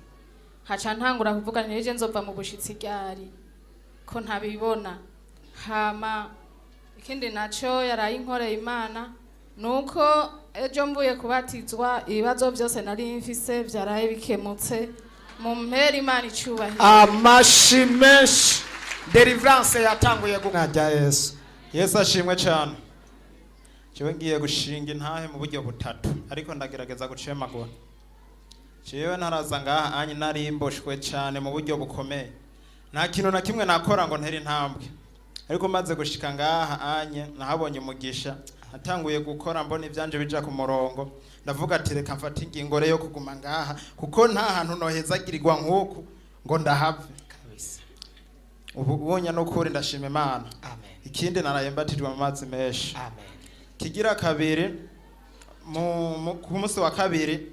nkaca ntangura kuvuga nti ejo nzova mu bushitsi ryari ko ntabibona. Hama ikindi naco yaraye inkoreye Imana nuko ejo mvuye kubatizwa, ibibazo byose nari mfise vyaraye bikemutse. Mu mpera Imana icubahiro. Amashi menshi. Deliverance yatanguye rya Yesu. Yesu ashimwe cyane. Jewe ngiye gushinga intahe mu buryo butatu, ariko ndagerageza gucemagura. Jewe ntaraza ngaha anyi narimboshwe cyane mu buryo bukomeye, nta kintu na kimwe nakora ngo ntere intambwe, ariko maze gushika ngaha anye nahabonye umugisha. Natanguye gukora mbona ivyanje bija ku murongo, ndavuga ati reka mfate ingingo rero yo kuguma ngaha, kuko nta hantu nohezagirirwa nk'uku ngo ndahave. Ubu ubonye n'ukuri ndashima Imana. Ikindi naraye mbatijwe mu mazi menshi. Kigira kabiri, ku munsi wa kabiri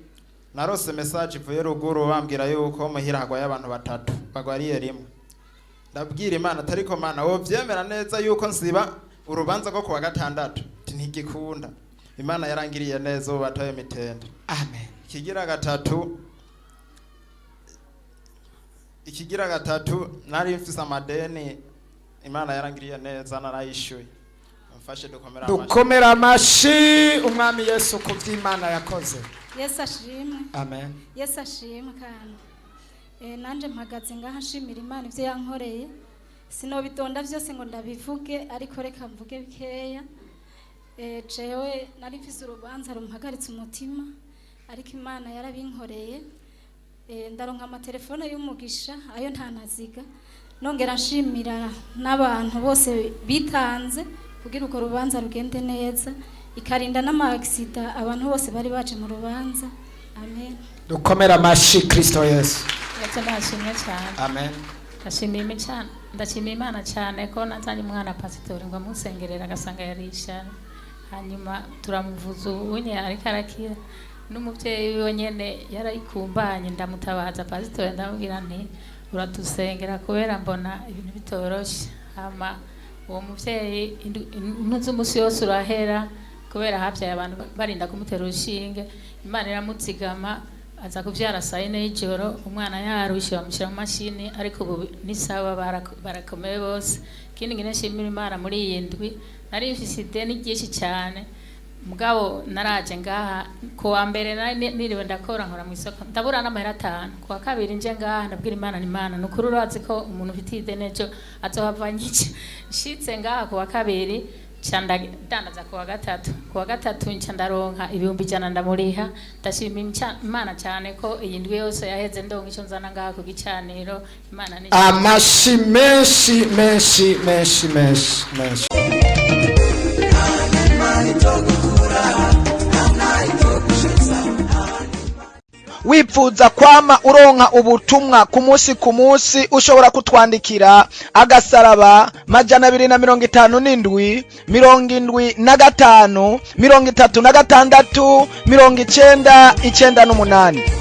narose message ivuye ruguru bambwira yuko muhira hagwaye abantu batatu bagwariye rimwe. Ndabwira Imana atariko Mana wovyemera neza yuko nsiba urubanza rwo kuwa gatandatu? Ati ntigikunda. Imana yarangiriye neza, ubu bataye mitende. Amen. Ikigira gatatu, nari mfise amadeni, Imana yarangiriye neza narayishyuye. Mfashe dukomera amashi. Dukomera amashi Umwami Yesu ku vy'Imana yakoze. Yesu ashimwe. Amen. Yesu ashimwe kandi. Nanje mpagaze ngaha nshimira Imana ivyo yankoreye. Sinobidonda vyose ngo ndabivuge, ariko reka mvuge bikeya. Jewe nari mfise urubanza rumpagaritse umutima, ariko Imana yarabinkoreye. Ndaronka amatelefone y'umugisha ayo ntanaziga. Nongera nshimira n'abantu bose bitanze kugira urwo rubanza rugende neza, ikarinda n'ama accident abantu bose bari baje mu rubanza. Amen. Dukomera amashi Kristo Yesu. Yesu ndashimye cyane. Amen. Ndashimiye Imana cyane ko nazanye umwana pasitori ngo amusengerere, agasanga yarishara, hanyuma turamuvuza, ubunye ariko arakira. N'umubyeyi wiwe nyene yarayikumbanye, ndamutabaza pasitori, ndamubwira nti uradusengera kubera mbona ibintu bitoroshe. Hama uwo muvyeyi intuzi umunsi yose urahera kubera habyaye abantu barinda kumutera urushinge. Imana iramuzigama, aza kuvyara saa 4 y'ijoro, umwana yarushe, bamushyira mu mashini, ariko ubu ni sawa, barakomeye bose. Ikindi ngine nshimira Imana, muri iyi ndwi nari mfise ideni ryinshi cyane, mugabo naraje ngaha ku wa mbere, nari niriwe ndakora, nkora mu isoko, ndabura n'amahera 5. Ku wa kabiri nje ngaha, ndabwira Imana ni Imana ni ukuri urazi ko umuntu ufite ideni ejo azohava anyica. Nshitse ngaha ku wa kabiri, nca ndadandaza. Ku wa gatatu, nca ndaronka 100,000, ndamuriha. Ndashima Imana cyane ko iyi ndwi yose yaheze ndonka icyo nzana ngaha ku gicaniro. Imana ni Amashi menshi menshi menshi menshi menshi. Wipfuza kwama uronka ubutumwa ku munsi ku munsi, ushobora kutwandikira agasaraba 257 75 36 90 98.